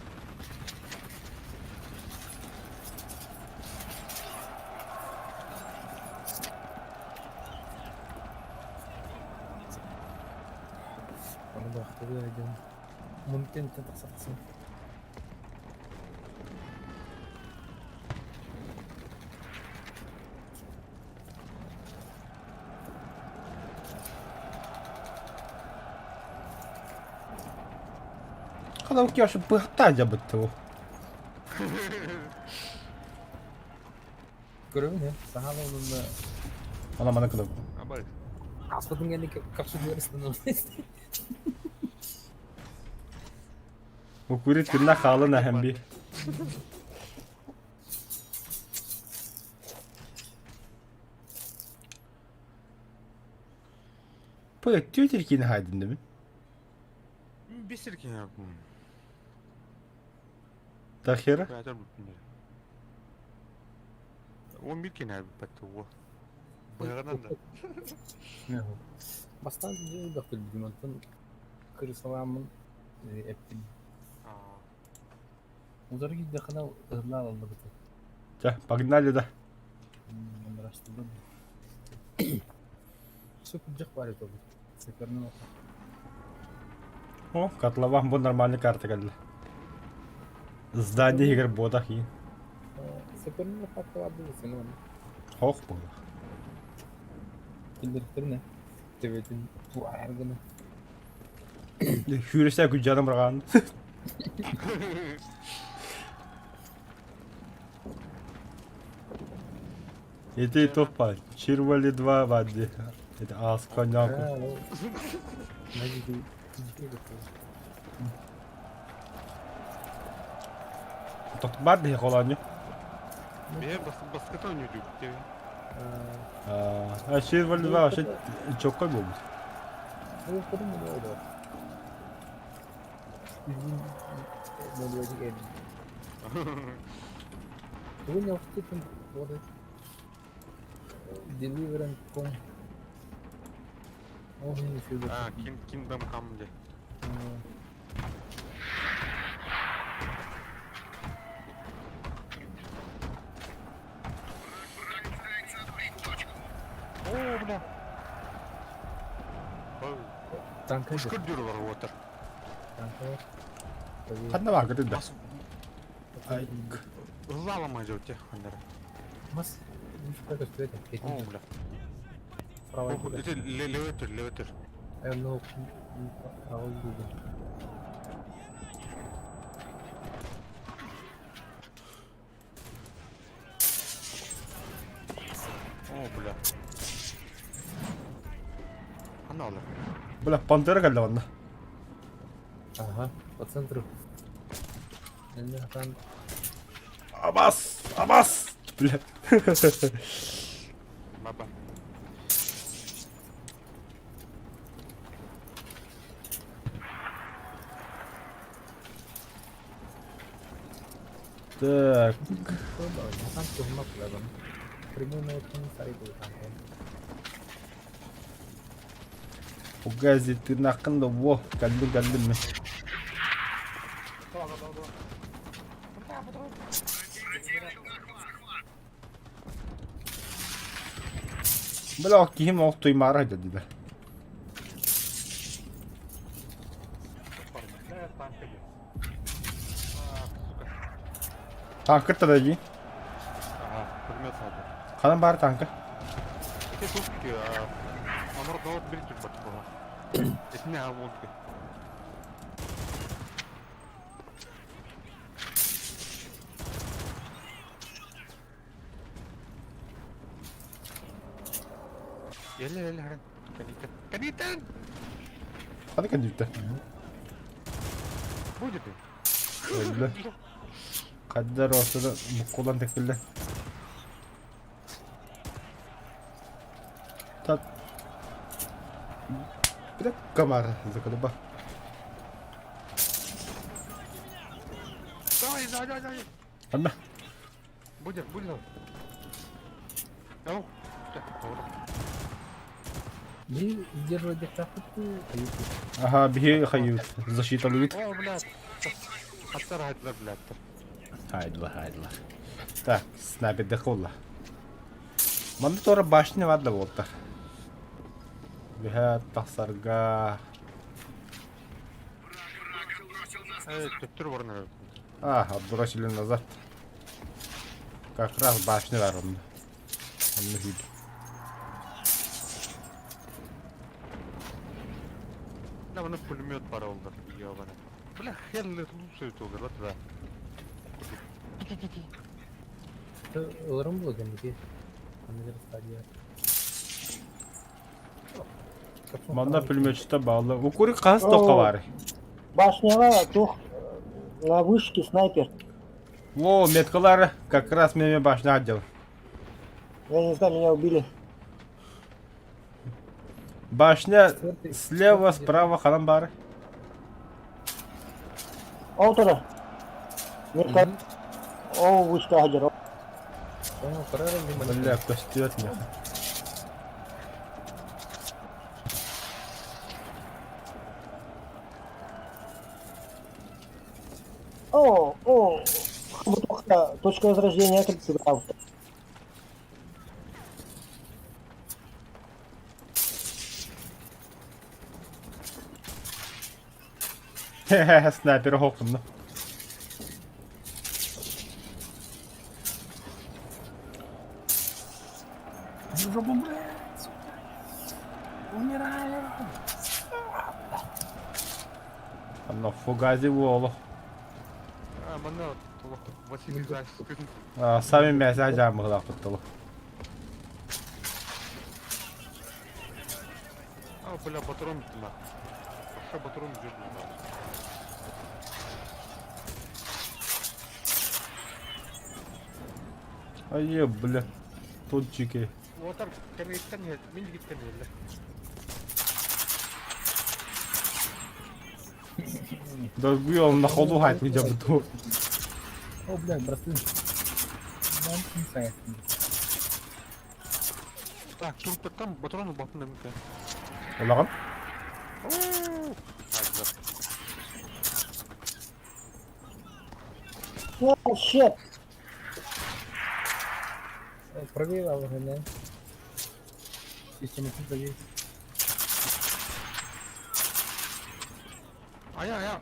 Мунтен тахсахсın. Хана киһи быһта дьабыттыбы. Көрөбүн he. Саһаала онунна Она мана кылып. Абай. аспытын кэнни капсулар ыстанан. Укурит күннә халын әһәм би. Пы, тетер кини хайдын дебин. Бисер кини. Тахера. Бәтер бүттүнер. 11 кини бәтте о. Быгынан да. Бастан дьэ бөхтүлбүтүм онтон кырысалааммын эптим. Удары киирдэххинэ ыһыллаан аллыбыты. Ча, погнали да. Мандырастыбын. Сукурдьах баар этэ Саперный лопата. О, котлован бу нормальный карта кэллэ. Здание игр ботах и. Саперный лопата баар дуу сен оны. Хох буолла. Киллэртэринэ төбөтүн туар гына. Хүрүсэ күдьаным бырҕаан. Ити туппа, Чирвали 2 бади. Это ас коньяку. Тохтбар дии холоонньу. Бэйэ баската ойнуйдук диэн. А Чирвали 2 вообще чоккой буолбут. Deliver.com. А, Kingdom Come дии. О, бля. Танка Пушка дюралар уотар. Танка. Ханна баар көтүн да. Ыллаалама дьоте ханнара. Мас О, бля. Это леветер, леветер. Ну, правый губы. О, бля. Ханна олар. Бля, пантера кэллэ манна. Ага, по центру. Абас! Абас! Бля. Баба. Так. Угази ты нахын да во, кэллим кэллим мен. Бля, киһим ох туймаара дедилер. Танкыр да дии. Ага, пулемет саады. Ханан баар танка? Ити тук Амар доот бир түрбат була. Этине амонтке. Еле еле харан. Кэнниттэн. Кэнниттэн! Ханна кэнниттэн? Будет. Өллө. Хаддар ортода буккулан тэккиллэ. Так. Бля, комар заколеба. Давай, давай, давай, давай. Анна. Будет, будет. Ау. Би сдерживать дехтахты, Ага, биһи хайыт. Защиталыйт. О, блядь. Хаттар хайдылар, блядь. Хайдылар, хайдылар. Так, снайперде холла. Манна туора башня бар да буолтар. Биһэ тахсарга... Төптөр баран А, отбросили назад. Как раз башня бар онно. Онно хүйд. Да, маны пулемет бар олдар, ебаный. Бля, хер ли лучше это вот да. Ыларым было кэнники. Аныгыр стадия. Манна пулеметчиттэ бааллар. Укурик хас тоққа бар? Башняға тух на вышке снайпер. Во, меткалар как раз меме башня отдел. Я не знаю, меня убили. Башня слева, справа, ханан бар. Ол туда. Метка. О, вышка хадер. Бля, костюет мне. О, о, бутылка, точка возрождения 30 Хе-хе, снайпер хокунна. Жопу, блядь, сука. Умираю. Анна фугази уолу. А, манна Василий Зайцев. Сами мяса жаамыгылаах туттулу. А, бля, патрон на. Вообще патрон бежит на. Айе, бля, тончики. Отар кэнниттэн мин гиттэн иһэллэр. Доргуй на ходу хайт не жабыту. О, блядь, братан. Так, турпеттан патрон батын эмке. Олаган? Oh, shit. Правее, да. Система правее. Ая, ая.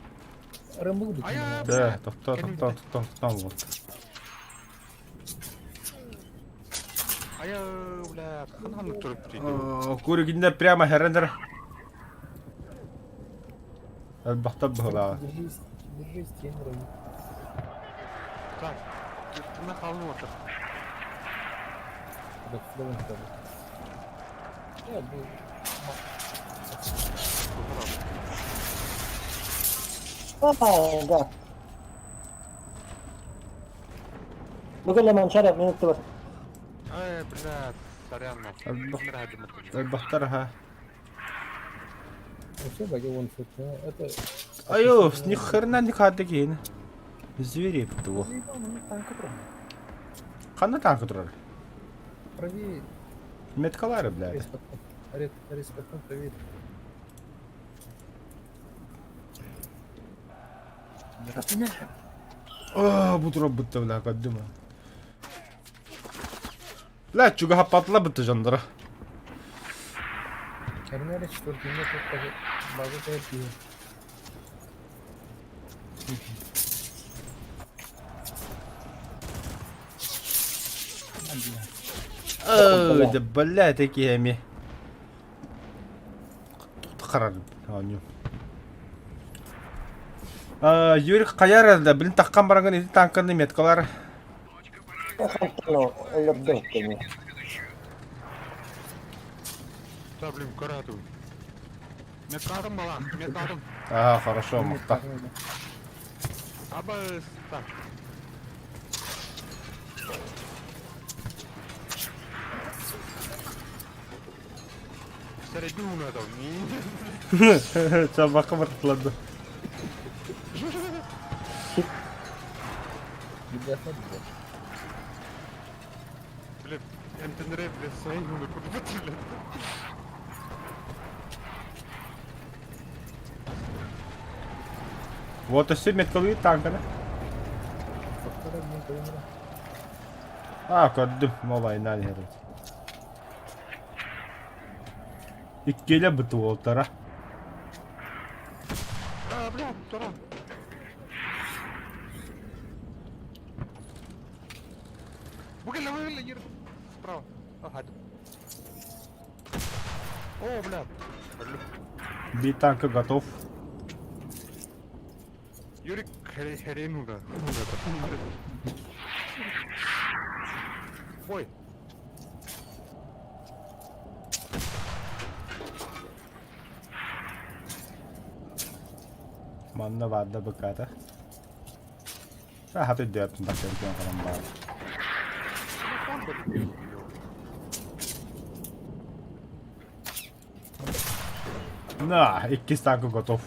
Рэмбл Ая, Да, тохто, тохто, тохто, тохто, вот. Ая, бля, хан туруп Куригинде прямо херендер. Элбахта быһылаа. Держись, держись, тренер. Так, на халны отыр. Так, давай, давай. Я был. А, да. Бүгін Манчара минутты бар. Ай, бля, сорян, Элбахтар ха. Вообще, баги вон фут, это... Айо, ни хрена не хады кейин. Звери пту. Ханна танк турар. Правее. Меткалары, блядь. Рез правее. О, бу бутта бля, каддыма. Бля, чуга патла бутта жандара. Эрнери четвертый метр база терапии. Ой, да бля, такие ами. Харар, аню. Юрий Каяр, да, блин, таккан баранган ити танканы меткалар. Хантано, өлөрдө кені. Да, блин, каратывай. Меткадым бала, меткадым. Ага, хорошо, махта. Аба, так. Середину надо. Чабака бартылады. Блин, МТНР, блин, свои гуны купить, блин. Вот өссө меткалыы танканы. А, көрдүм. Молайнан иһэр. Иккиэлэ бытуолтара. А, бля, тура. Выгля, выгля, Ир. Справа. Ага. О, бля. Би танка готов. Юрик хрен да. Ой. Манна баада быката. Хаты дөптүн такыр калан баар. На, иккис танка готов.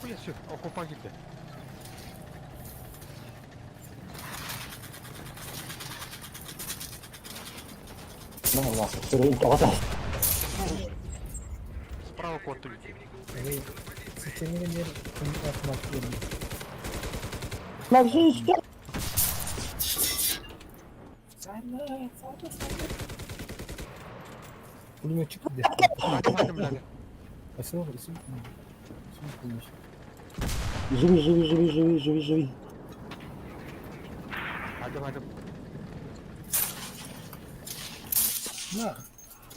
Хуя все, окупа где. Ну, нахуй, сырый тоҕото. Справа кот Максимчик! Пулеметчик где? А Живи, живи, живи, живи, живи, живи. Hadi hadi. На,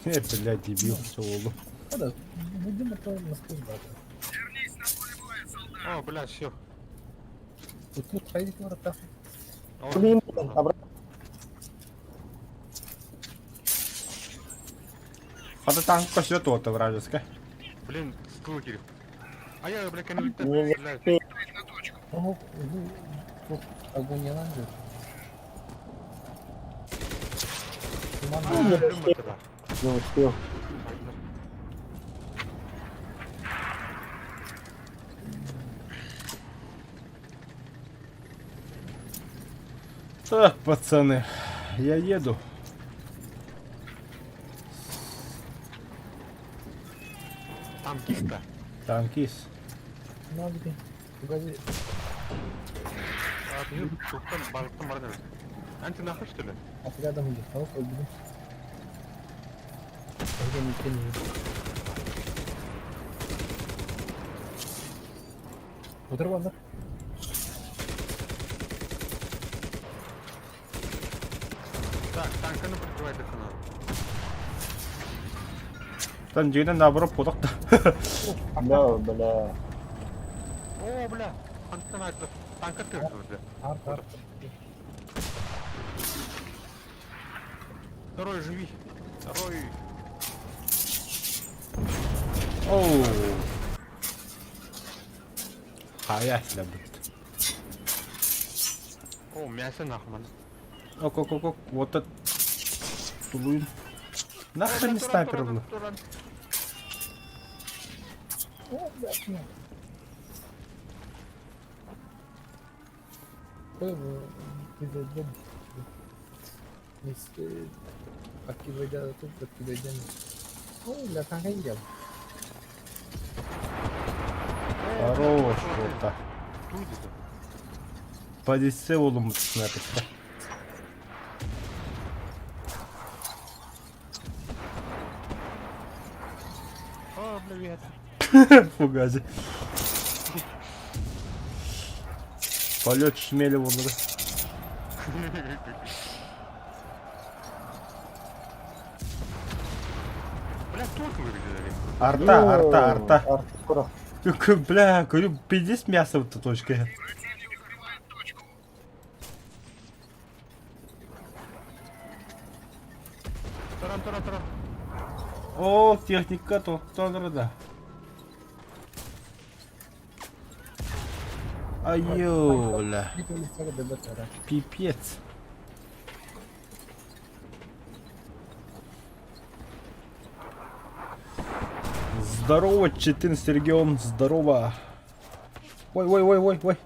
Э, блядь, дебил, все олу. да, будем это насквозь брать. О, бля, все. Вот тут ходить ворота. Блин, обратно. Хата танк көсө туота вражеская. Блин, стулгер. А я, бля, конвертер, Не, не блядь. Ну, ну, огонь не надо. Не успел. Не успел. Так, пацаны, я еду. Танкиста. Танкист. Ну, где? Погоди. А, ты туктан барыктан баран. Анти нахуй что ли? Отрядом где? А, победу. Я не не Оторвал, да? Так, танка ну прикрывай до хана. Там дьиҥинэн наоборот поток да. Да, бля. О, бля, танка надо. Танка ты, бля. Арт, арт. Второй живи. Второй. Оу. Хайа будет. О, мясо нахуй, ман. Ок, ок, ок, ок. Вот это. Тулуин. Нахрен не снайпер был. О, блядь, нет. Хорош, вот так. Полиция oğlum снайпер. О, привет. Фугази. Полет шмеля oldu. Бля, только выглядели. Арта, арта, арта. Арта, скоро. Бля, говорю, пиздец мясо в этой точке. Туран, туран, туран. О, техника тохтоон да. Айо, бля. Пипец. Здорово, 14 регион, здорово. Ой, ой, ой, ой, ой.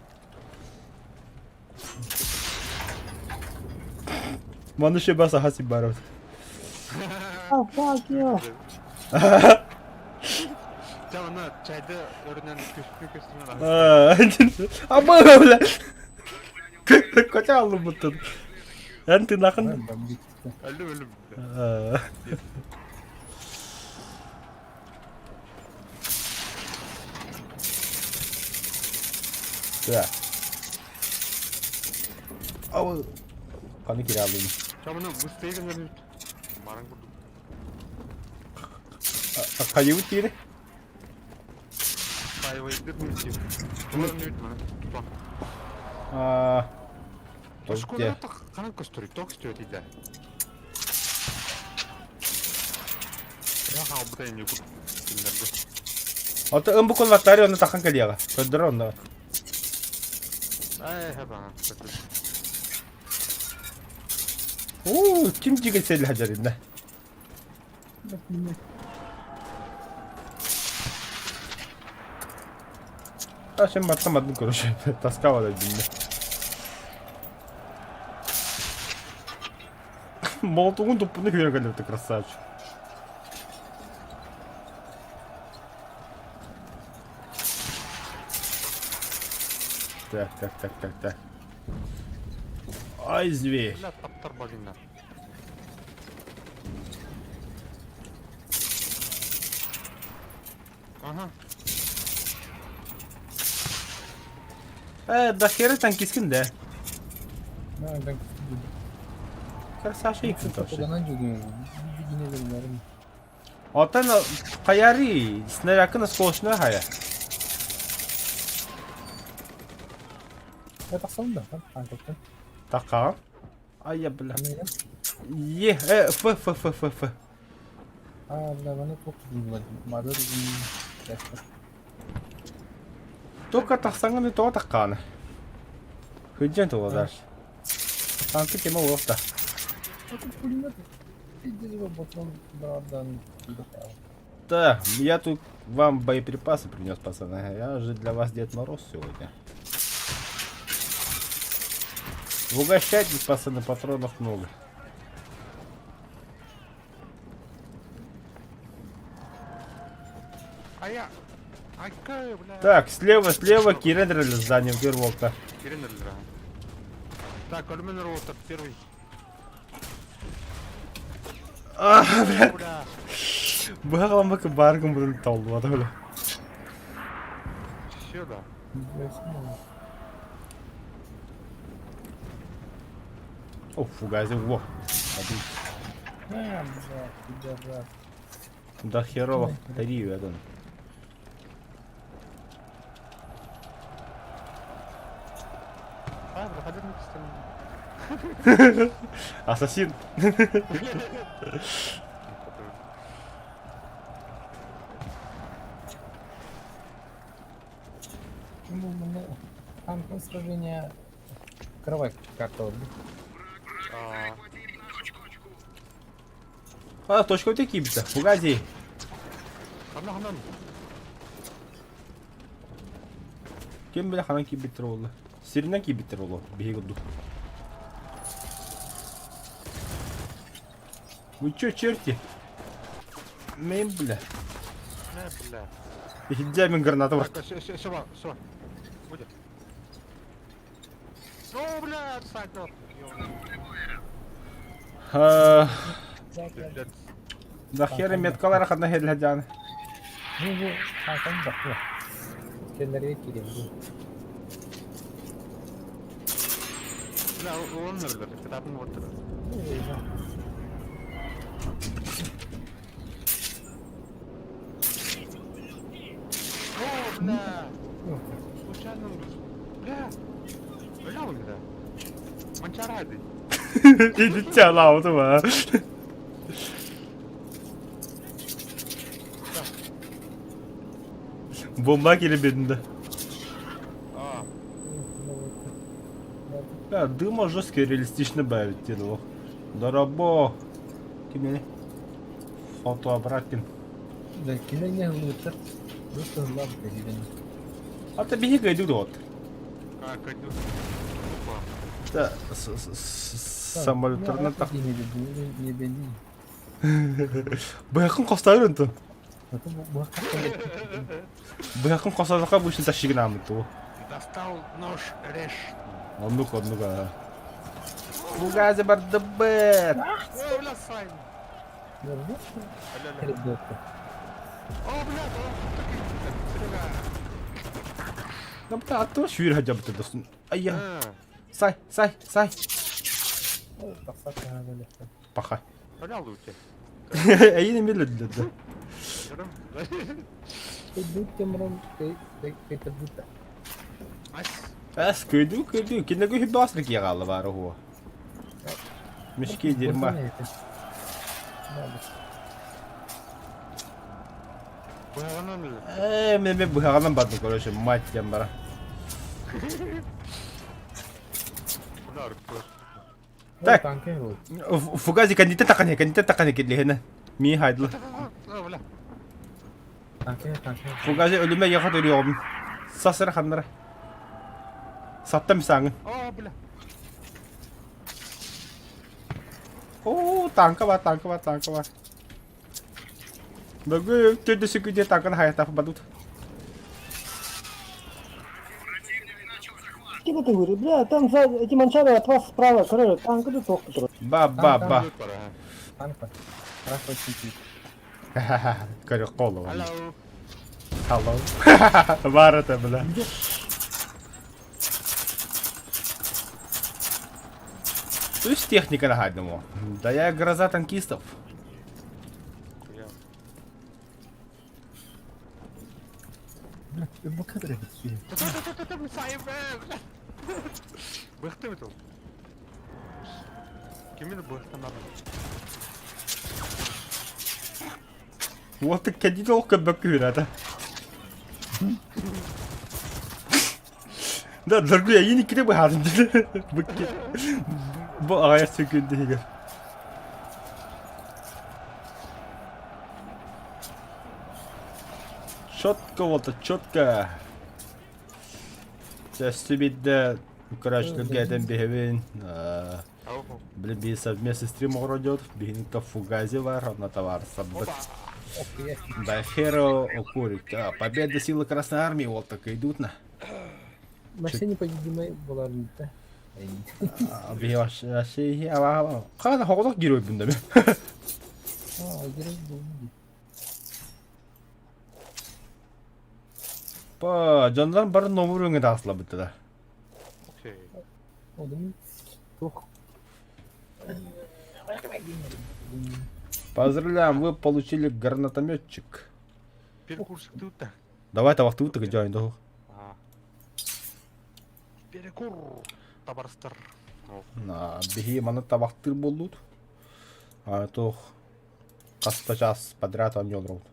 Маны ще баса хаси барот. Oh, fuck you. Чэ, аны чайды өрүнэн көстүнү көстүнэн Аба, бля. Котя алым бұттын. Эн ты нахын? Өлүм өлүм. Так. Ау. Қаны кире алдым. Чаманы быстрее генерит. Баран курдук. Қайы өтейді? Паевайдыр мүлде. Олар не өтмені. Тупа. Школа Канан көстөрүй, ток көстөрүй дейді. Я хаалбыта эмне кур. Киндерди. Ото ым букул ваттари оны тахан кэлиэҕэ. Көрдөрө онно. Ай, хаба. Уу, ким дьигэ сэлли хадьаринна. А сен маттамадын короче. Тоскава да динне. Молотугун туппуну күрэ кэллэбит красавчик. Так, так, так, так, так. Ай, зверь. Бля, таптар багинна. Ага. Э, да хера танкискин да. Красавчик тоже. Отан хаяри, снарякына скошна хая. Така. Ай, я, бля. Е, э, ф, ф, ф, ф, ф. Только тахсаңын тоға таққаны. Хүджен тоға дальше. Танкы тема оқта. Да, я тут вам боеприпасы принес, пацаны. Я же для вас Дед Мороз сегодня. Угощайтесь, пацаны, патронов много. А я... Айка, бля. Так, слева, слева, Кирендрель здание в Герволта. Кирендрель, Так, Альмен Роутер, первый. А, бля. Бля. Бағаламак баргым бұны талды, бля. Все, да. О, фугазик, во. Да херово, три этот. А, проходи на пистолет. Ассасин. Там сражение кровать карта. А, точка у тебя кибита. Фугази. Хана, хана. Кем бля ханан кибиттер олы. Сиринен кибиттер олы. Биһиги курдук. Вы чё, черти? Мен, бля. Не, бля. Иһирдьэ мин граната бар. Так, все, все, все, все. Будет. О, бля, садер. Да хера меткалар ханна хеллэдян. Бля, он өлөр, китабын отыр. О, бля. Случайно, бля. Бля, он бля. Манчарайды. Идите лаутuma. Бомба киирбитин да. А, Да, дыма жестко реалистично бавит деді ол. Дорабо. Кимени? Фотоаппарат ким? Да, кино не лучше. Просто лампа зеленая. А ты беги кайду вот. а, кайду. Опа. Да, самолеттарынан так. Не бенди. Быһакын хостарын онтон. Потом Быһакын хостарга бу işin ташигин амыт Достал нож, режь. Оннук, оннук. Бугази бардыбыт. О, бля, Сань. Аля-ля. О, бля, да, Ну, та то шүр хажабыт достун. Айя. А, Сай, сай, сай. Паха. бля, лути. Эйин эмиле да. Ас. Эс көйдү көйдү. Кине көйдү басыр ки гаалы бар го. Мешки дерьма. Быһаҕынан ылла. Э, мен мен быһаҕынан бардым, короче, мать диэн бара. Бля, арыппы. Так. Фугази кандидат тақаны, кандидат тақаны келлehine. Ми хайдыл. А, бля. Фугази өлүмэ яхат өлүөҕүм. Сасыра ханнара. Саттам саңын. О, бля. О, танка бар, танка бар, танка бар. Бүгүн төрдө сөкүдө танканы хаятаф бадут. Кем ты говоришь? Бля, там за эти манчары от вас справа, короче, танк это тох, который. Ба ба ба. Көрө колу. Hello. Hello. Бар это, бля. То есть техника нагадному. Да я гроза танкистов. Я. Быхты бит ол. Кимин быхтанады? Вот ты кедит ол көбөк күрәді. Да, дорогой, я не кире бахадым. Быкки. Бу ағая сөкүнді егер. Четко вот, четко. Сөстү короче, эден бехебин. Ау. Блин, би совместный стрим идет. Бихин-то фугази бар, на товар саббат. Дахеро Окурик. А, победа силы Красной Армии, вот так и идут на. Вообще непобедимая была да. Қана хоғылық герой бұнда мен. А, герой был. Па, жандар бар номер өңі тағысыла бітті да. Окей. Одым. Тух. Поздравляем, вы получили гранатометчик. Перекурсик тут да. Давай табақты ұттық жайын доху. А. Перекур. Табарстар. На, бихи маны табақтыр болдут. А тоқ қаста час подряд он ёлроуд.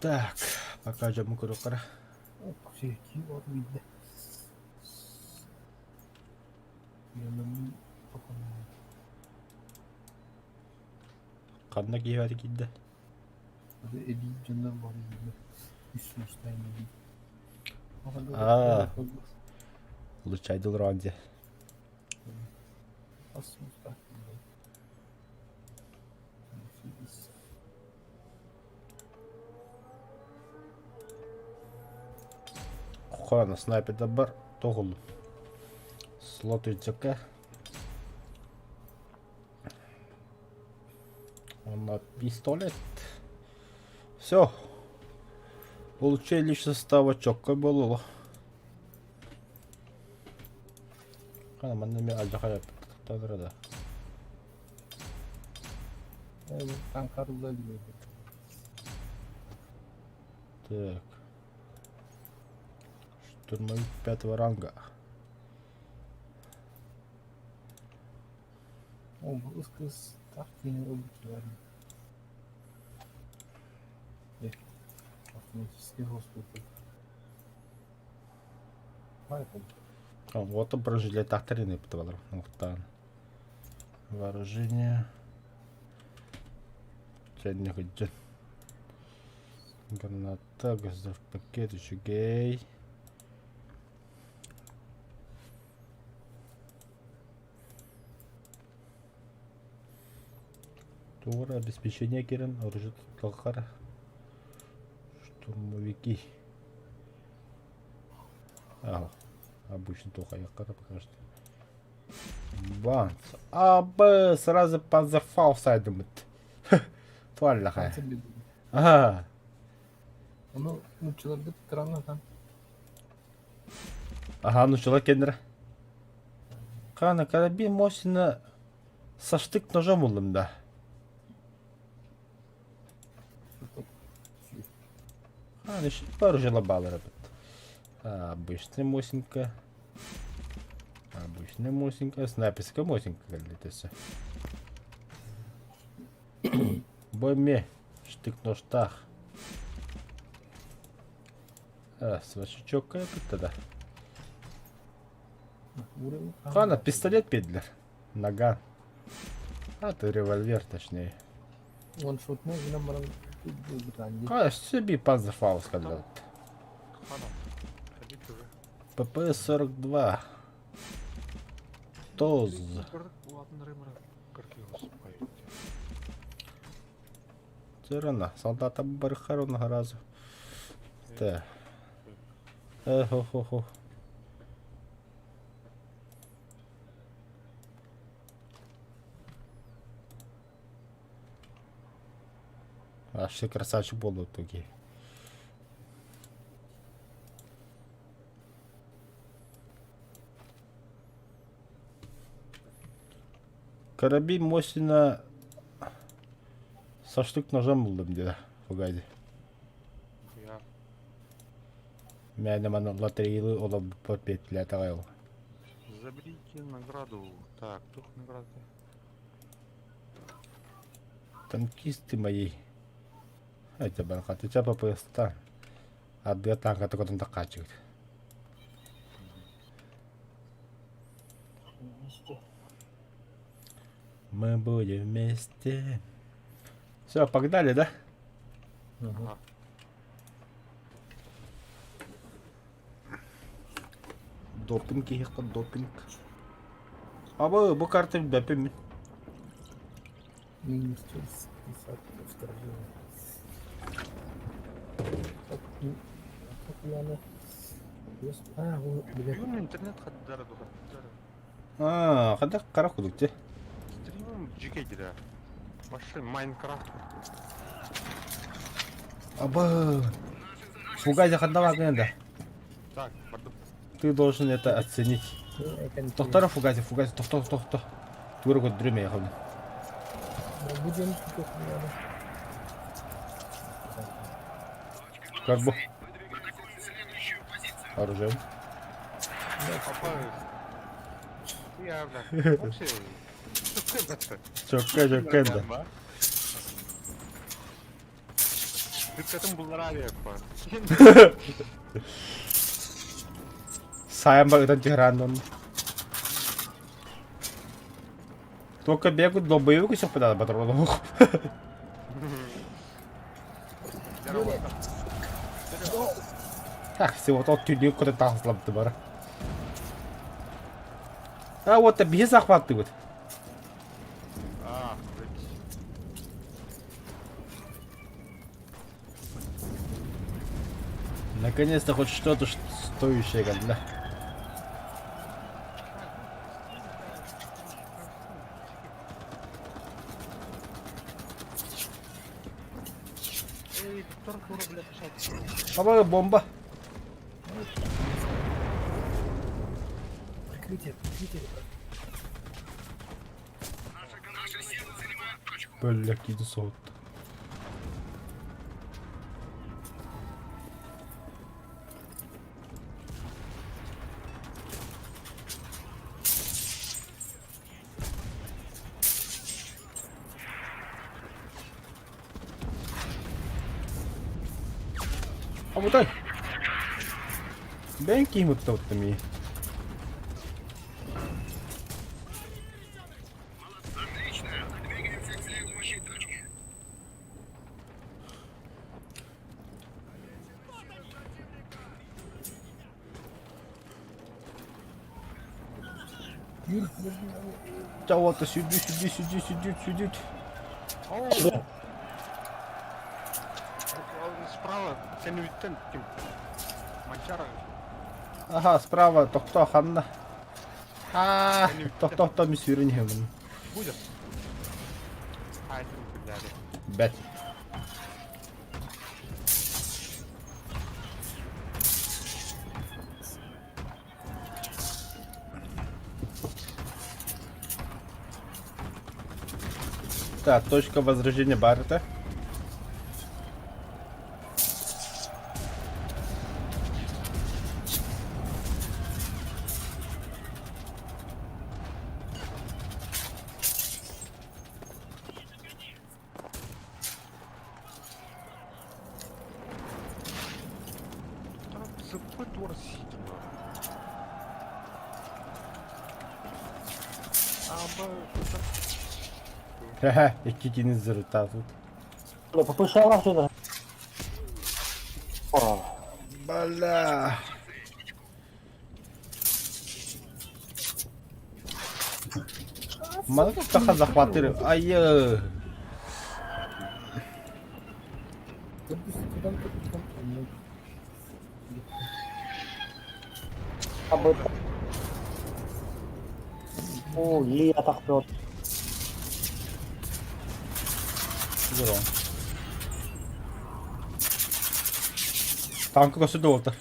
Так, пока дьоммун көрүөххэ. Ханна киһи киирдэ? Аа, лучшайдыл ронде. Хана снайперда бар тоҕуллум. Слот рюкзакка. Онно пистолет. Все. Улучшение личного состава чокко буолуо. Хана манна эмиэ алдьархай да. Так. Штурмовик пятого ранга. Вот бронежилет ыппыт Уктан. Вооружение. Чэнни хыджын. Граната, газов пакет, үчүгэй. Туора обеспечение кирен, оружие толкара. Штурмовики. А, обычно только я пока что. Банц. А, Б, сразу панзерфауст сайдымыт. Туаллаха. Ага. Ону нууччаларга туттаранна Ага, нууччалар кэннэрэ. Хана, карабин Мосина со штык ножом ыллым да. А, еще пару желобал эбит. Обычная Мосинка. Обычная Мосинка. Снайперская Мосинка, это все. Бо штык ножтах. А, свачучок тогда. Хана, пистолет педлер. Наган. А, ты револьвер, точнее. Ваншотный гынан баран Конечно, себе панзерфауст когда ПП-42. ТОЗ. Цырана, солдата бархарона разу. Та. Эхо-хо-хо. А все красавчик был в итоге. Карабин Мосина со штык ножом был где Погоди. Я. Меня мана лотерейлы ола подпетля тагайл. Заберите награду. Так, тух награды. Танкисты мои. Это бархат. Это ППС-та. А две танка только там докачивают. Вместе. Мы будем вместе. Все, погнали, да? Ага. Допинг, ехал, допинг. А бу, бу карта бәпем. Минус 50 вторжение. А, блядь. Бүгүн интернет хаддара духаттара. А, хада кара кудукте. Стримом жеке да. Вообще Майнкрафт. Аба. Фугазя хаддала да. Так, пардон. Ты должен это оценить. Тохтора фугази, фугази, тохто, тохто. Тура год дрюме я Будем Как бы. Оружие. Я, бля. Вообще. Чокка, чокка, да. Диккатын буллара биэппа. Сайын бар ытан түһэрээн онно. Только бегут долбоебы все подал патронов. Так, всего тот түнүк куда тахсылапты бар. А вот биһи захватывают. А, Наконец-то хоть что-то стоящее, да. Баба бомба. Прикрытие, прикрытие. Бля, какие соутта. А вот так. Бэнки ему тут ми. Юр, подожди, Чего-то сюди, сюди, сюди, сюди, сюди. Справа, сен үттен ким? Манчара. Ага, справа, тохто, ханна. А, тохто, тохто, мисюрин хемын. Будет. А, это не блядь. Бэт. Так, точка возрождения Баррета. Сыппыт уор ситим. Хе-хе, икки зырыта тут. Бля, ППШ сюда. О, Бля. Маны таха захватыры. Ай. об этом. О, Ли атахпет. Здорово. Танка көсө долта.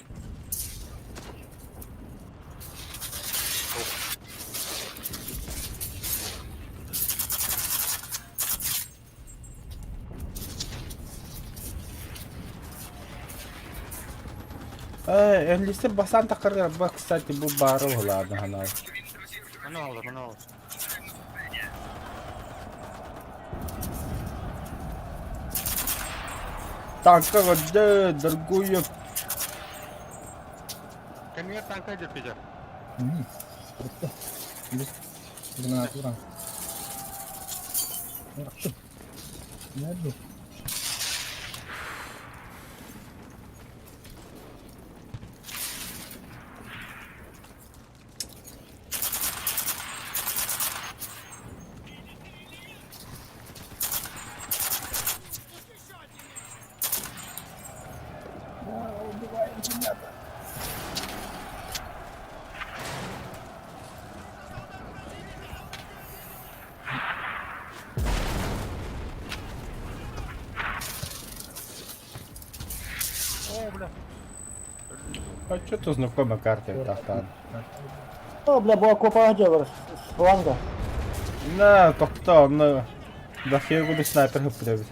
Энлистер басан такарга ба, кстати, бу бары ладно, хана. Мана алды, мана алды. Танка где другую. Кемге танка деп Питер? Гранату. Нету. О, бля. А что-то знакомая карта так там. О, бля, была копа где с фланга. На, тохто, на. Да хер снайпер хыппыт.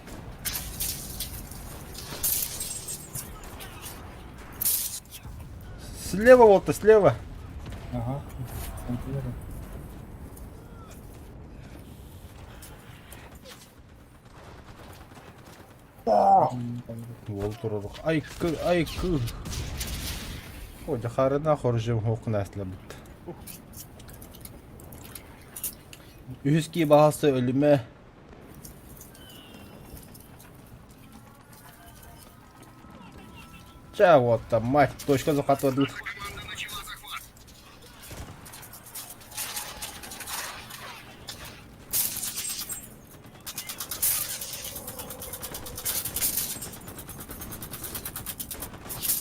Слева вот, слева. Ага. Контейнеры. Да. Уол турар. Айкы, айкы. О, дьахарына хоржым хоқнаслабыт. Үһүс ки баһасы өлүмэ. Ча, вот там, мать, точка захватывает.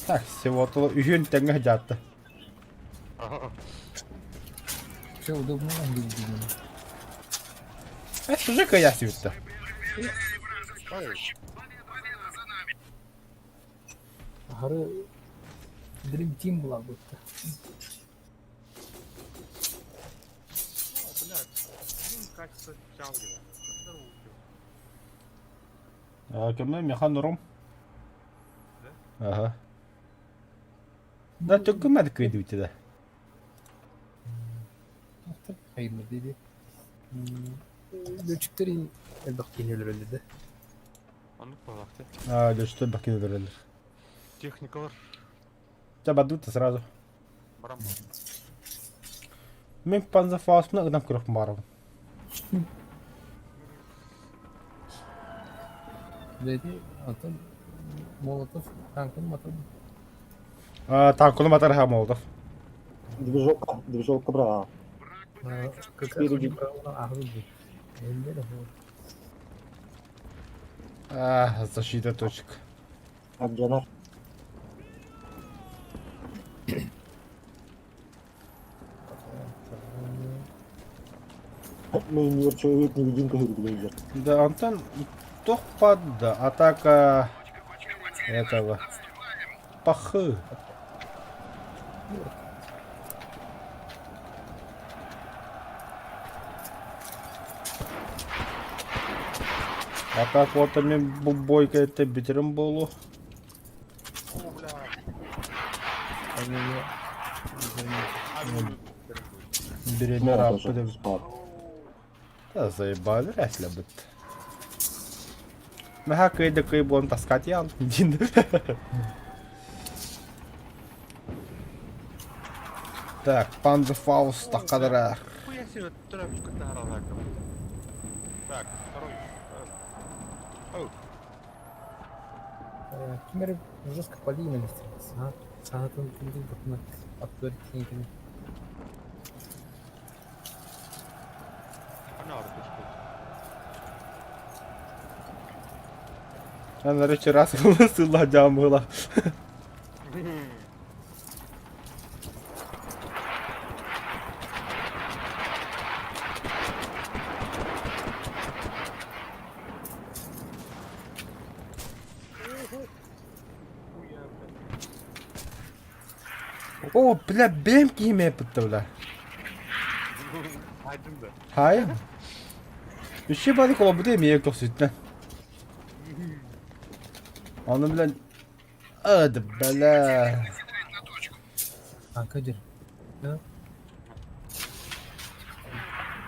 Так, всего-то үһүн тэҥҥэ дьаатта. Все удобно выглядит. Это уже каяс бүтті. Аһары Dream Team была будто. О, блядь, стрим качество тяугина. Көмө механ ром. Ага. Да, только мэд кыйдыбыт да. Хайыр диди. Лөчүктөрүн элбэх киһини өлөрөллөр да. Оннук буоллахты. А, лөчтөр бакин өлөрөллөр. Техникалар Ча бадут сразу. барам. Мен панзерфаустны ыгнап көрөх барабын. Деди, антон Молотов танкын матан. А, танкыны матар Молотов. Движок, движок брал. Как раз Спереди. А, защита точек. Так, Джанар. Мейнер человек невидимка говорит, Да, Антон тохпад, да, атака этого. Пахы. Атак вот мен бу бойка это битерим болу. О, бля. Биреме раппы деп. Спад. Да заебали, рәсле бит. Мәхә кыйды кый болын таскать ял. Дин. Так, Панзерфауст такадыра. Хуя себе, трапочка на Так, второй. Оу, Кимер жестко по линии стрелять. Саатын күндүн бутуна аттар кийин. она точка. Я, наречі, раз сила дямила. Хуя, блядь. О, бля, бэм киме бітті, бля. Айдын да. Хай. Үші бады кола бұды емейек тоқсыйтын. Оны, бля, Ады, бля. Танка жер.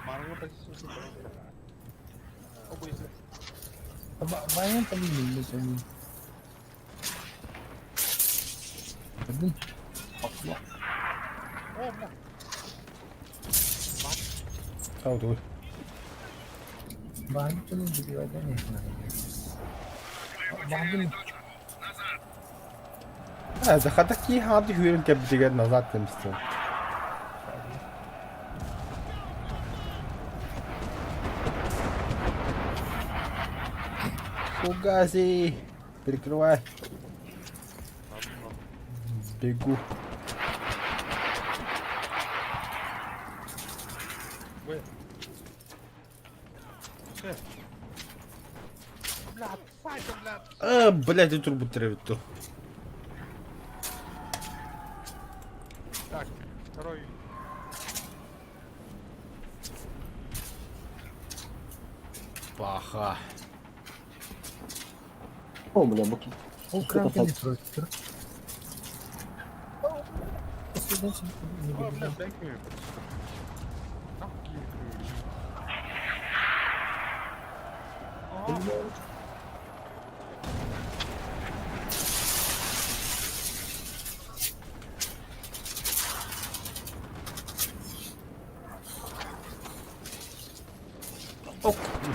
Марыңы позициясын барам. О, бойся. Баян по линии лежит. Один. О, бля. Ау, дуй. Баян по линии добивать, да, нет, надо. А, захатаки хады хүрен кәбдігер назад демістен. Фугази! Прикрывай. Бегу. Бля, Саша, бля. А, блядь, и трубу травит то. Так, второй. Паха. О, бля, буки. Ол кранка не против. О, бля, дай мне. Нахуй кинь.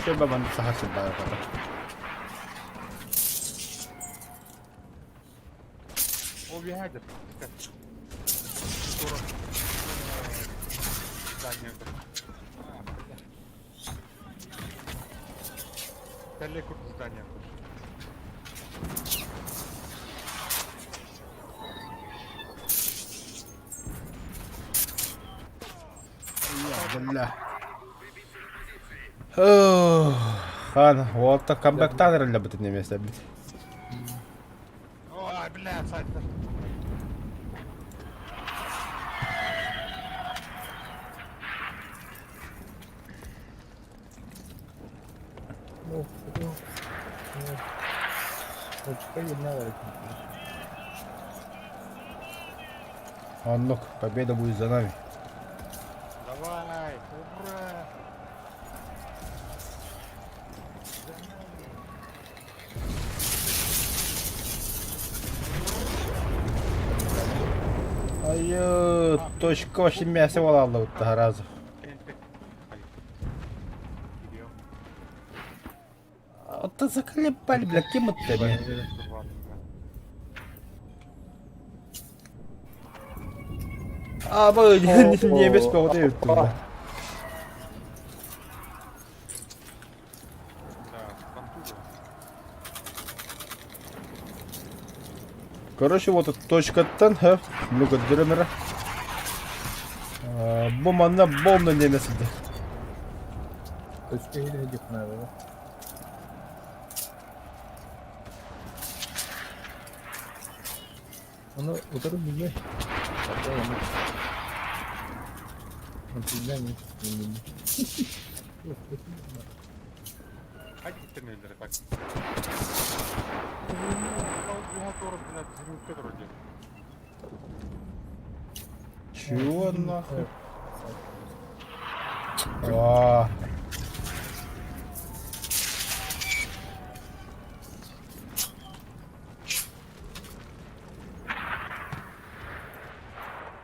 Все бабан саха сылдьар хата. Ол үөһээ Тура. Здание. Кэллэ курдук здание. Бля. Хан, уолта камбэктаан эрэллэ бытын немесе бит. Ой, бля, сайттар. Ну, ну, ну. Точка видна. Оннук, победа будет за нами. Давай, ура! Айы, точка вообще мясо волалла бутта разу. Оттон заколебали, бля, кем это ми? А, бу немец бөҕөтө эбит бля. Короче, вот точкаттан, ха, много дырымыра. Бу манна бомна немец сылдьар. Точка или где надо, Ону утары билбэт. Чего нахуй? А.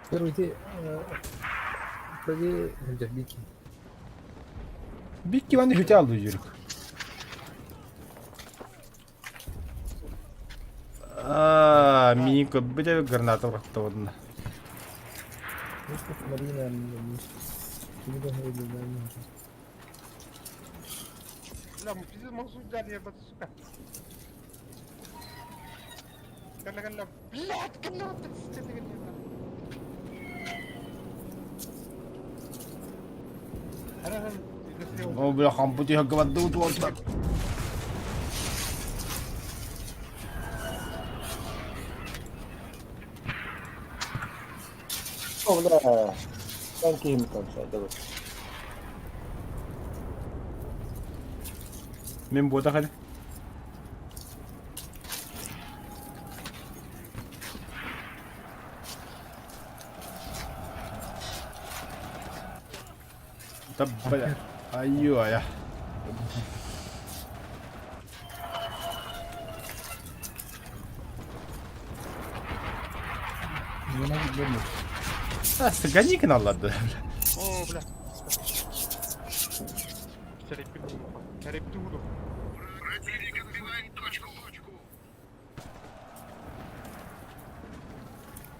Первый ты правее Бики. Бикки ванны хүтэ алды жүрүк. Аа, миин көрбүтэ граната бырахтабытына. Бля, мы пиздец могу взяли, ебать, сука. Кэллэ, кэллэ. Блядь, кэллэ, кэллэ, кэллэ. О, бля, хампути хаггабадды утуолтар. О, бля. Танки им там давай. Мин буотах этэ. Да бля. Айю-ая. А, сыгани алларды. О, бля.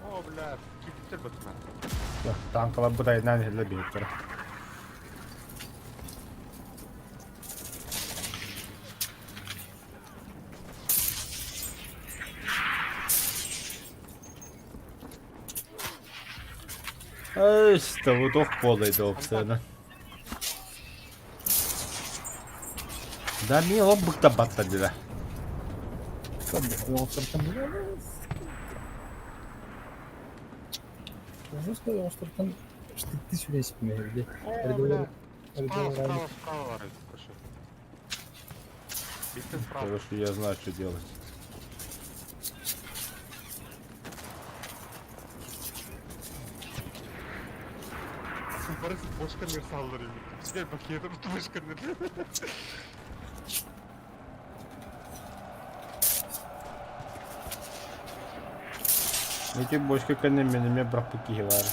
О, бля, киттер бытына. Танкалар бытайынан иһиллэ биһиттэрэ. Что вот ох полый опцияны. Да ми ол быкта батта диле. О, бля. Справа, справа, справа, Короче, я знаю, что делать. Барыс бошка saldırıyor. Gel bakayım başka Эти бочка кэннэ менеме бырахпыт киһи баар.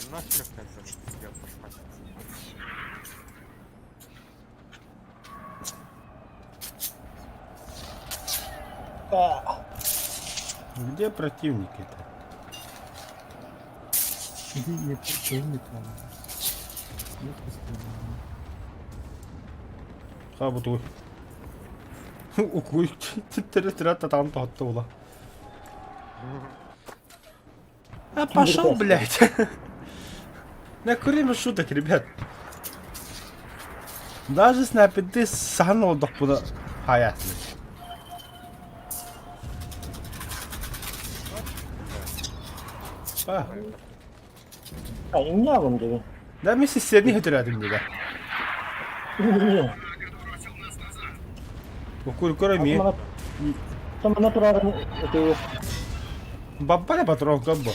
Насмерть надо, я пошла. А, Где противники-то? Иди, не не там. Не пусти. Хабытуй. Укуй, титтер там тоттула. А пошел, блядь. На курим шуток, ребят. Даже снайпер сахан олдох буна hayatlı. А, а, иннявым диви. да мен сестерни хөтөрөдүм диге. Не. Укур көрө ми. Там она турарын это Баббара патрон комбо.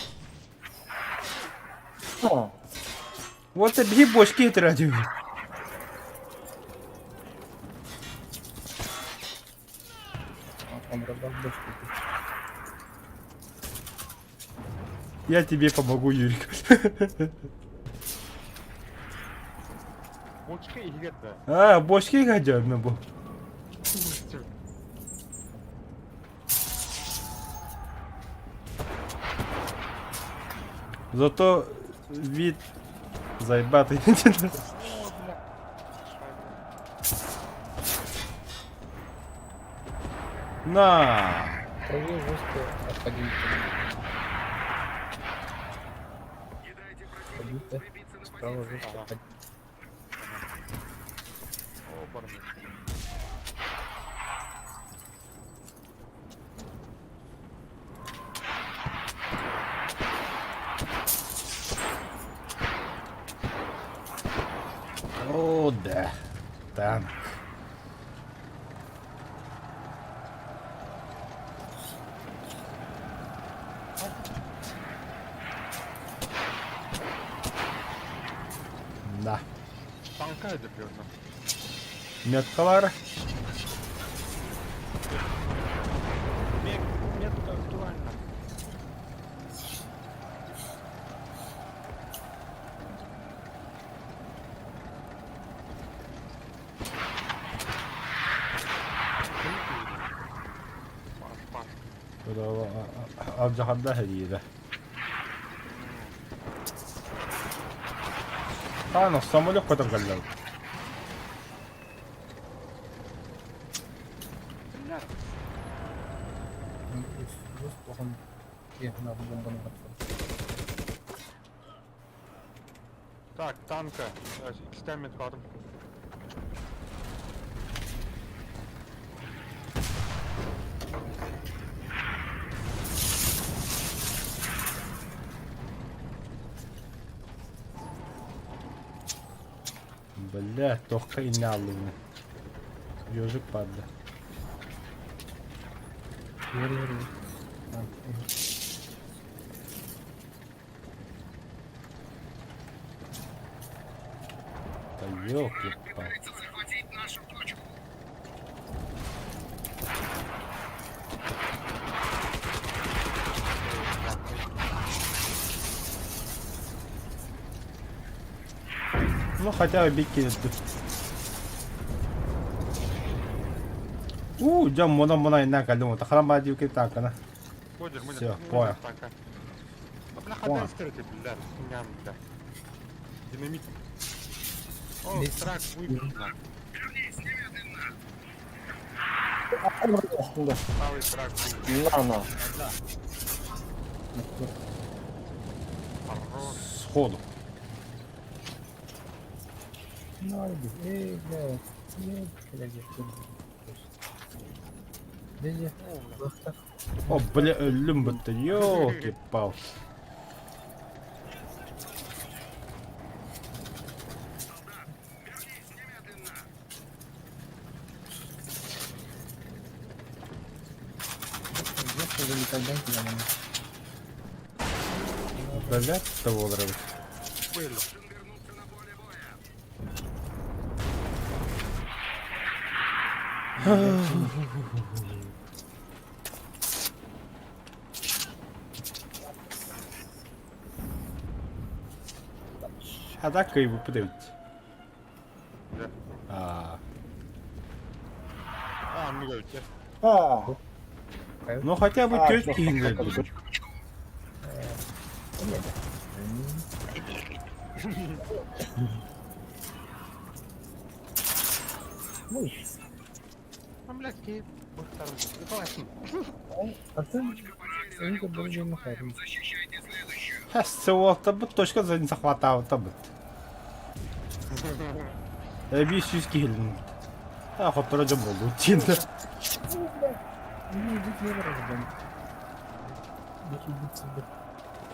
А, Вот это би бошки хөтөрөдүм. Он рыбак бочку. Я тебе помогу, Юрик. Бочка иһигэр да. А, бошки гадёрны бу. Зато вид заебатый. На! Правее жестко отходите. Отходите. Справа жестко отходите. О, бармен. О, да. Танк. Да. Танка это примерно. Меткалар. Метка актуальна. Паш, паш. Абжаханда хедиде. А, самолет көтөр кэллэ. Жестко он. Я на бомбу на Так, танка. Икстен метка атым. Бля, тохка инналыны. Ежик падла. Да ёлки-палки. Ну хотя бы бики. У, дьон мона мона инна калым. Тахарам ба дьюки такана. Модер, модер. Всё, понял. Танка. А, бля, Понял. ходай скрытый, бля, ням, бля. Динамит. О, Здесь. трак выбил, на. да. Правый трак выбил. На, на. Хорош. Сходу. Ну, иди. Эй, блядь. Эй, блядь, я Где, где? О, бля, люмбата, ёлки-палки. Жестко залетать, дайте я могу. Блядь, того Были. А так кыайбыппыт эбит. Да. Аа. А, ну эбит. А, Ну хотя бы А, тетки всё, ингрид. Ой, А, блядь, кей. а ты... Инга был махарин. Хэс, точка за захватаабыта быт. Эбии сүүс киһилин. А, хотторо дьон буолбут диэн. Ну, идите не враждам. Идите себе.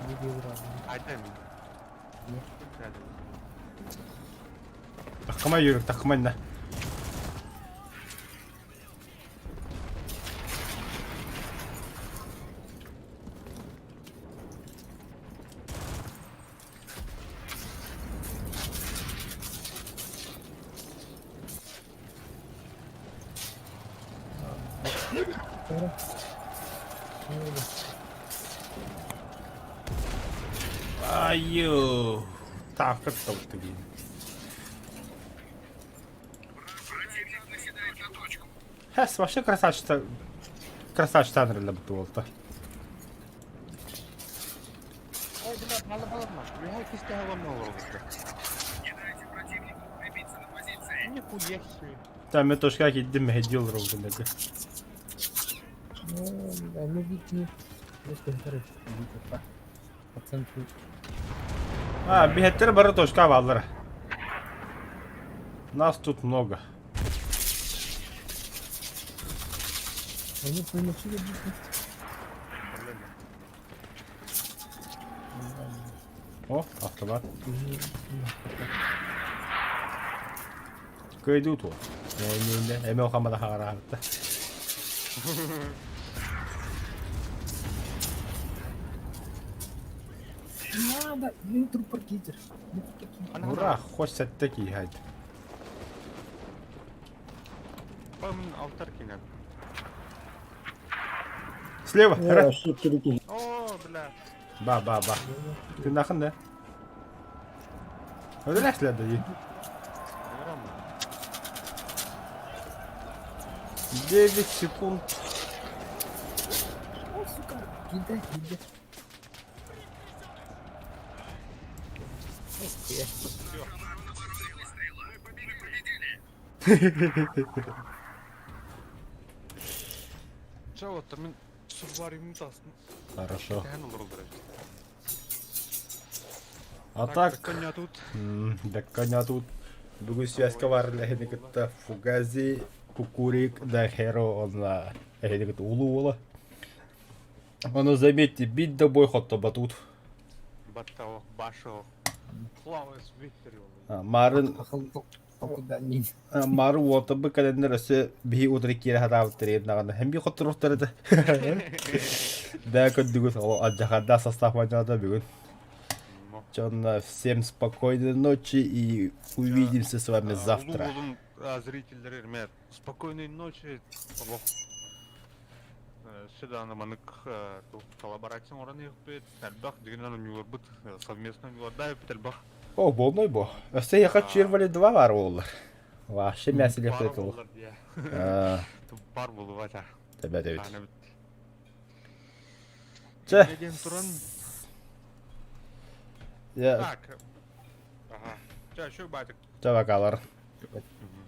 Иди враждам. Айда мин. Таккамай yürü, таккамай на. Айо. Так, как там ты? Хэс, вообще красавчик. Красавчик танрылла буту болта. Ой, бля, мало баладма. Я кисте халамна олорбут. Нихуя себе. Там мен точка киддим мехедил ровдын эти. Ну, они ведь не... Если вторых, по центру. А, биһэттэр бары точка бааллара. Нас тут много. Они получили битность. О, автомат. Кыйдуу туо. Эме охамада хагараабытта. Надо, ну трупаркитер. Ура, хоть сэттэ киһайд. Пам алтар кинен. Слева, не, ра. ошибки руки. О, бля. Ба, ба, ба. Ты нахын да? Өләсләде ди. 9 секунд. О, сука, кидай, кидай. Чего там мин субваримын тасын. Хорошо. Кәһән олор олор. А так, коня тут. Да коня тут. Бүгүн связка бар эһини кытта Фугази, Кукурик, да Херо онна эһини кытта улуу уола. Ону заметьте, бит да бой хотто батут. Баттао, башо. Клавес Виктори ол. Марын Куда не. Мары уота бы календар өсө биһи утары киирэ хатаабыттар даҕаны һэм би хотторуохтар этэ. Да көрдүгүт ол адьахарда состав манньаата бүгүн. Чонна всем спокойной ночи и увидимся с вами завтра. Улуу зрительдер эрмэ спокойной ночи. Олох. Сюда на манык коллаборация оран ихпет, элбэх дигинен ньюларбыт совместно ньюларда элбэх. О, болной бо. Өссө яха червали 2 бар олар. Вообще мясо Бар лепет ол. болар дия. Бар болу ата. Тебе дебит. Аны бит. Чэ. Неден туран. Я Так. Ага. Ча, еще батик. чабакалар. Мгм.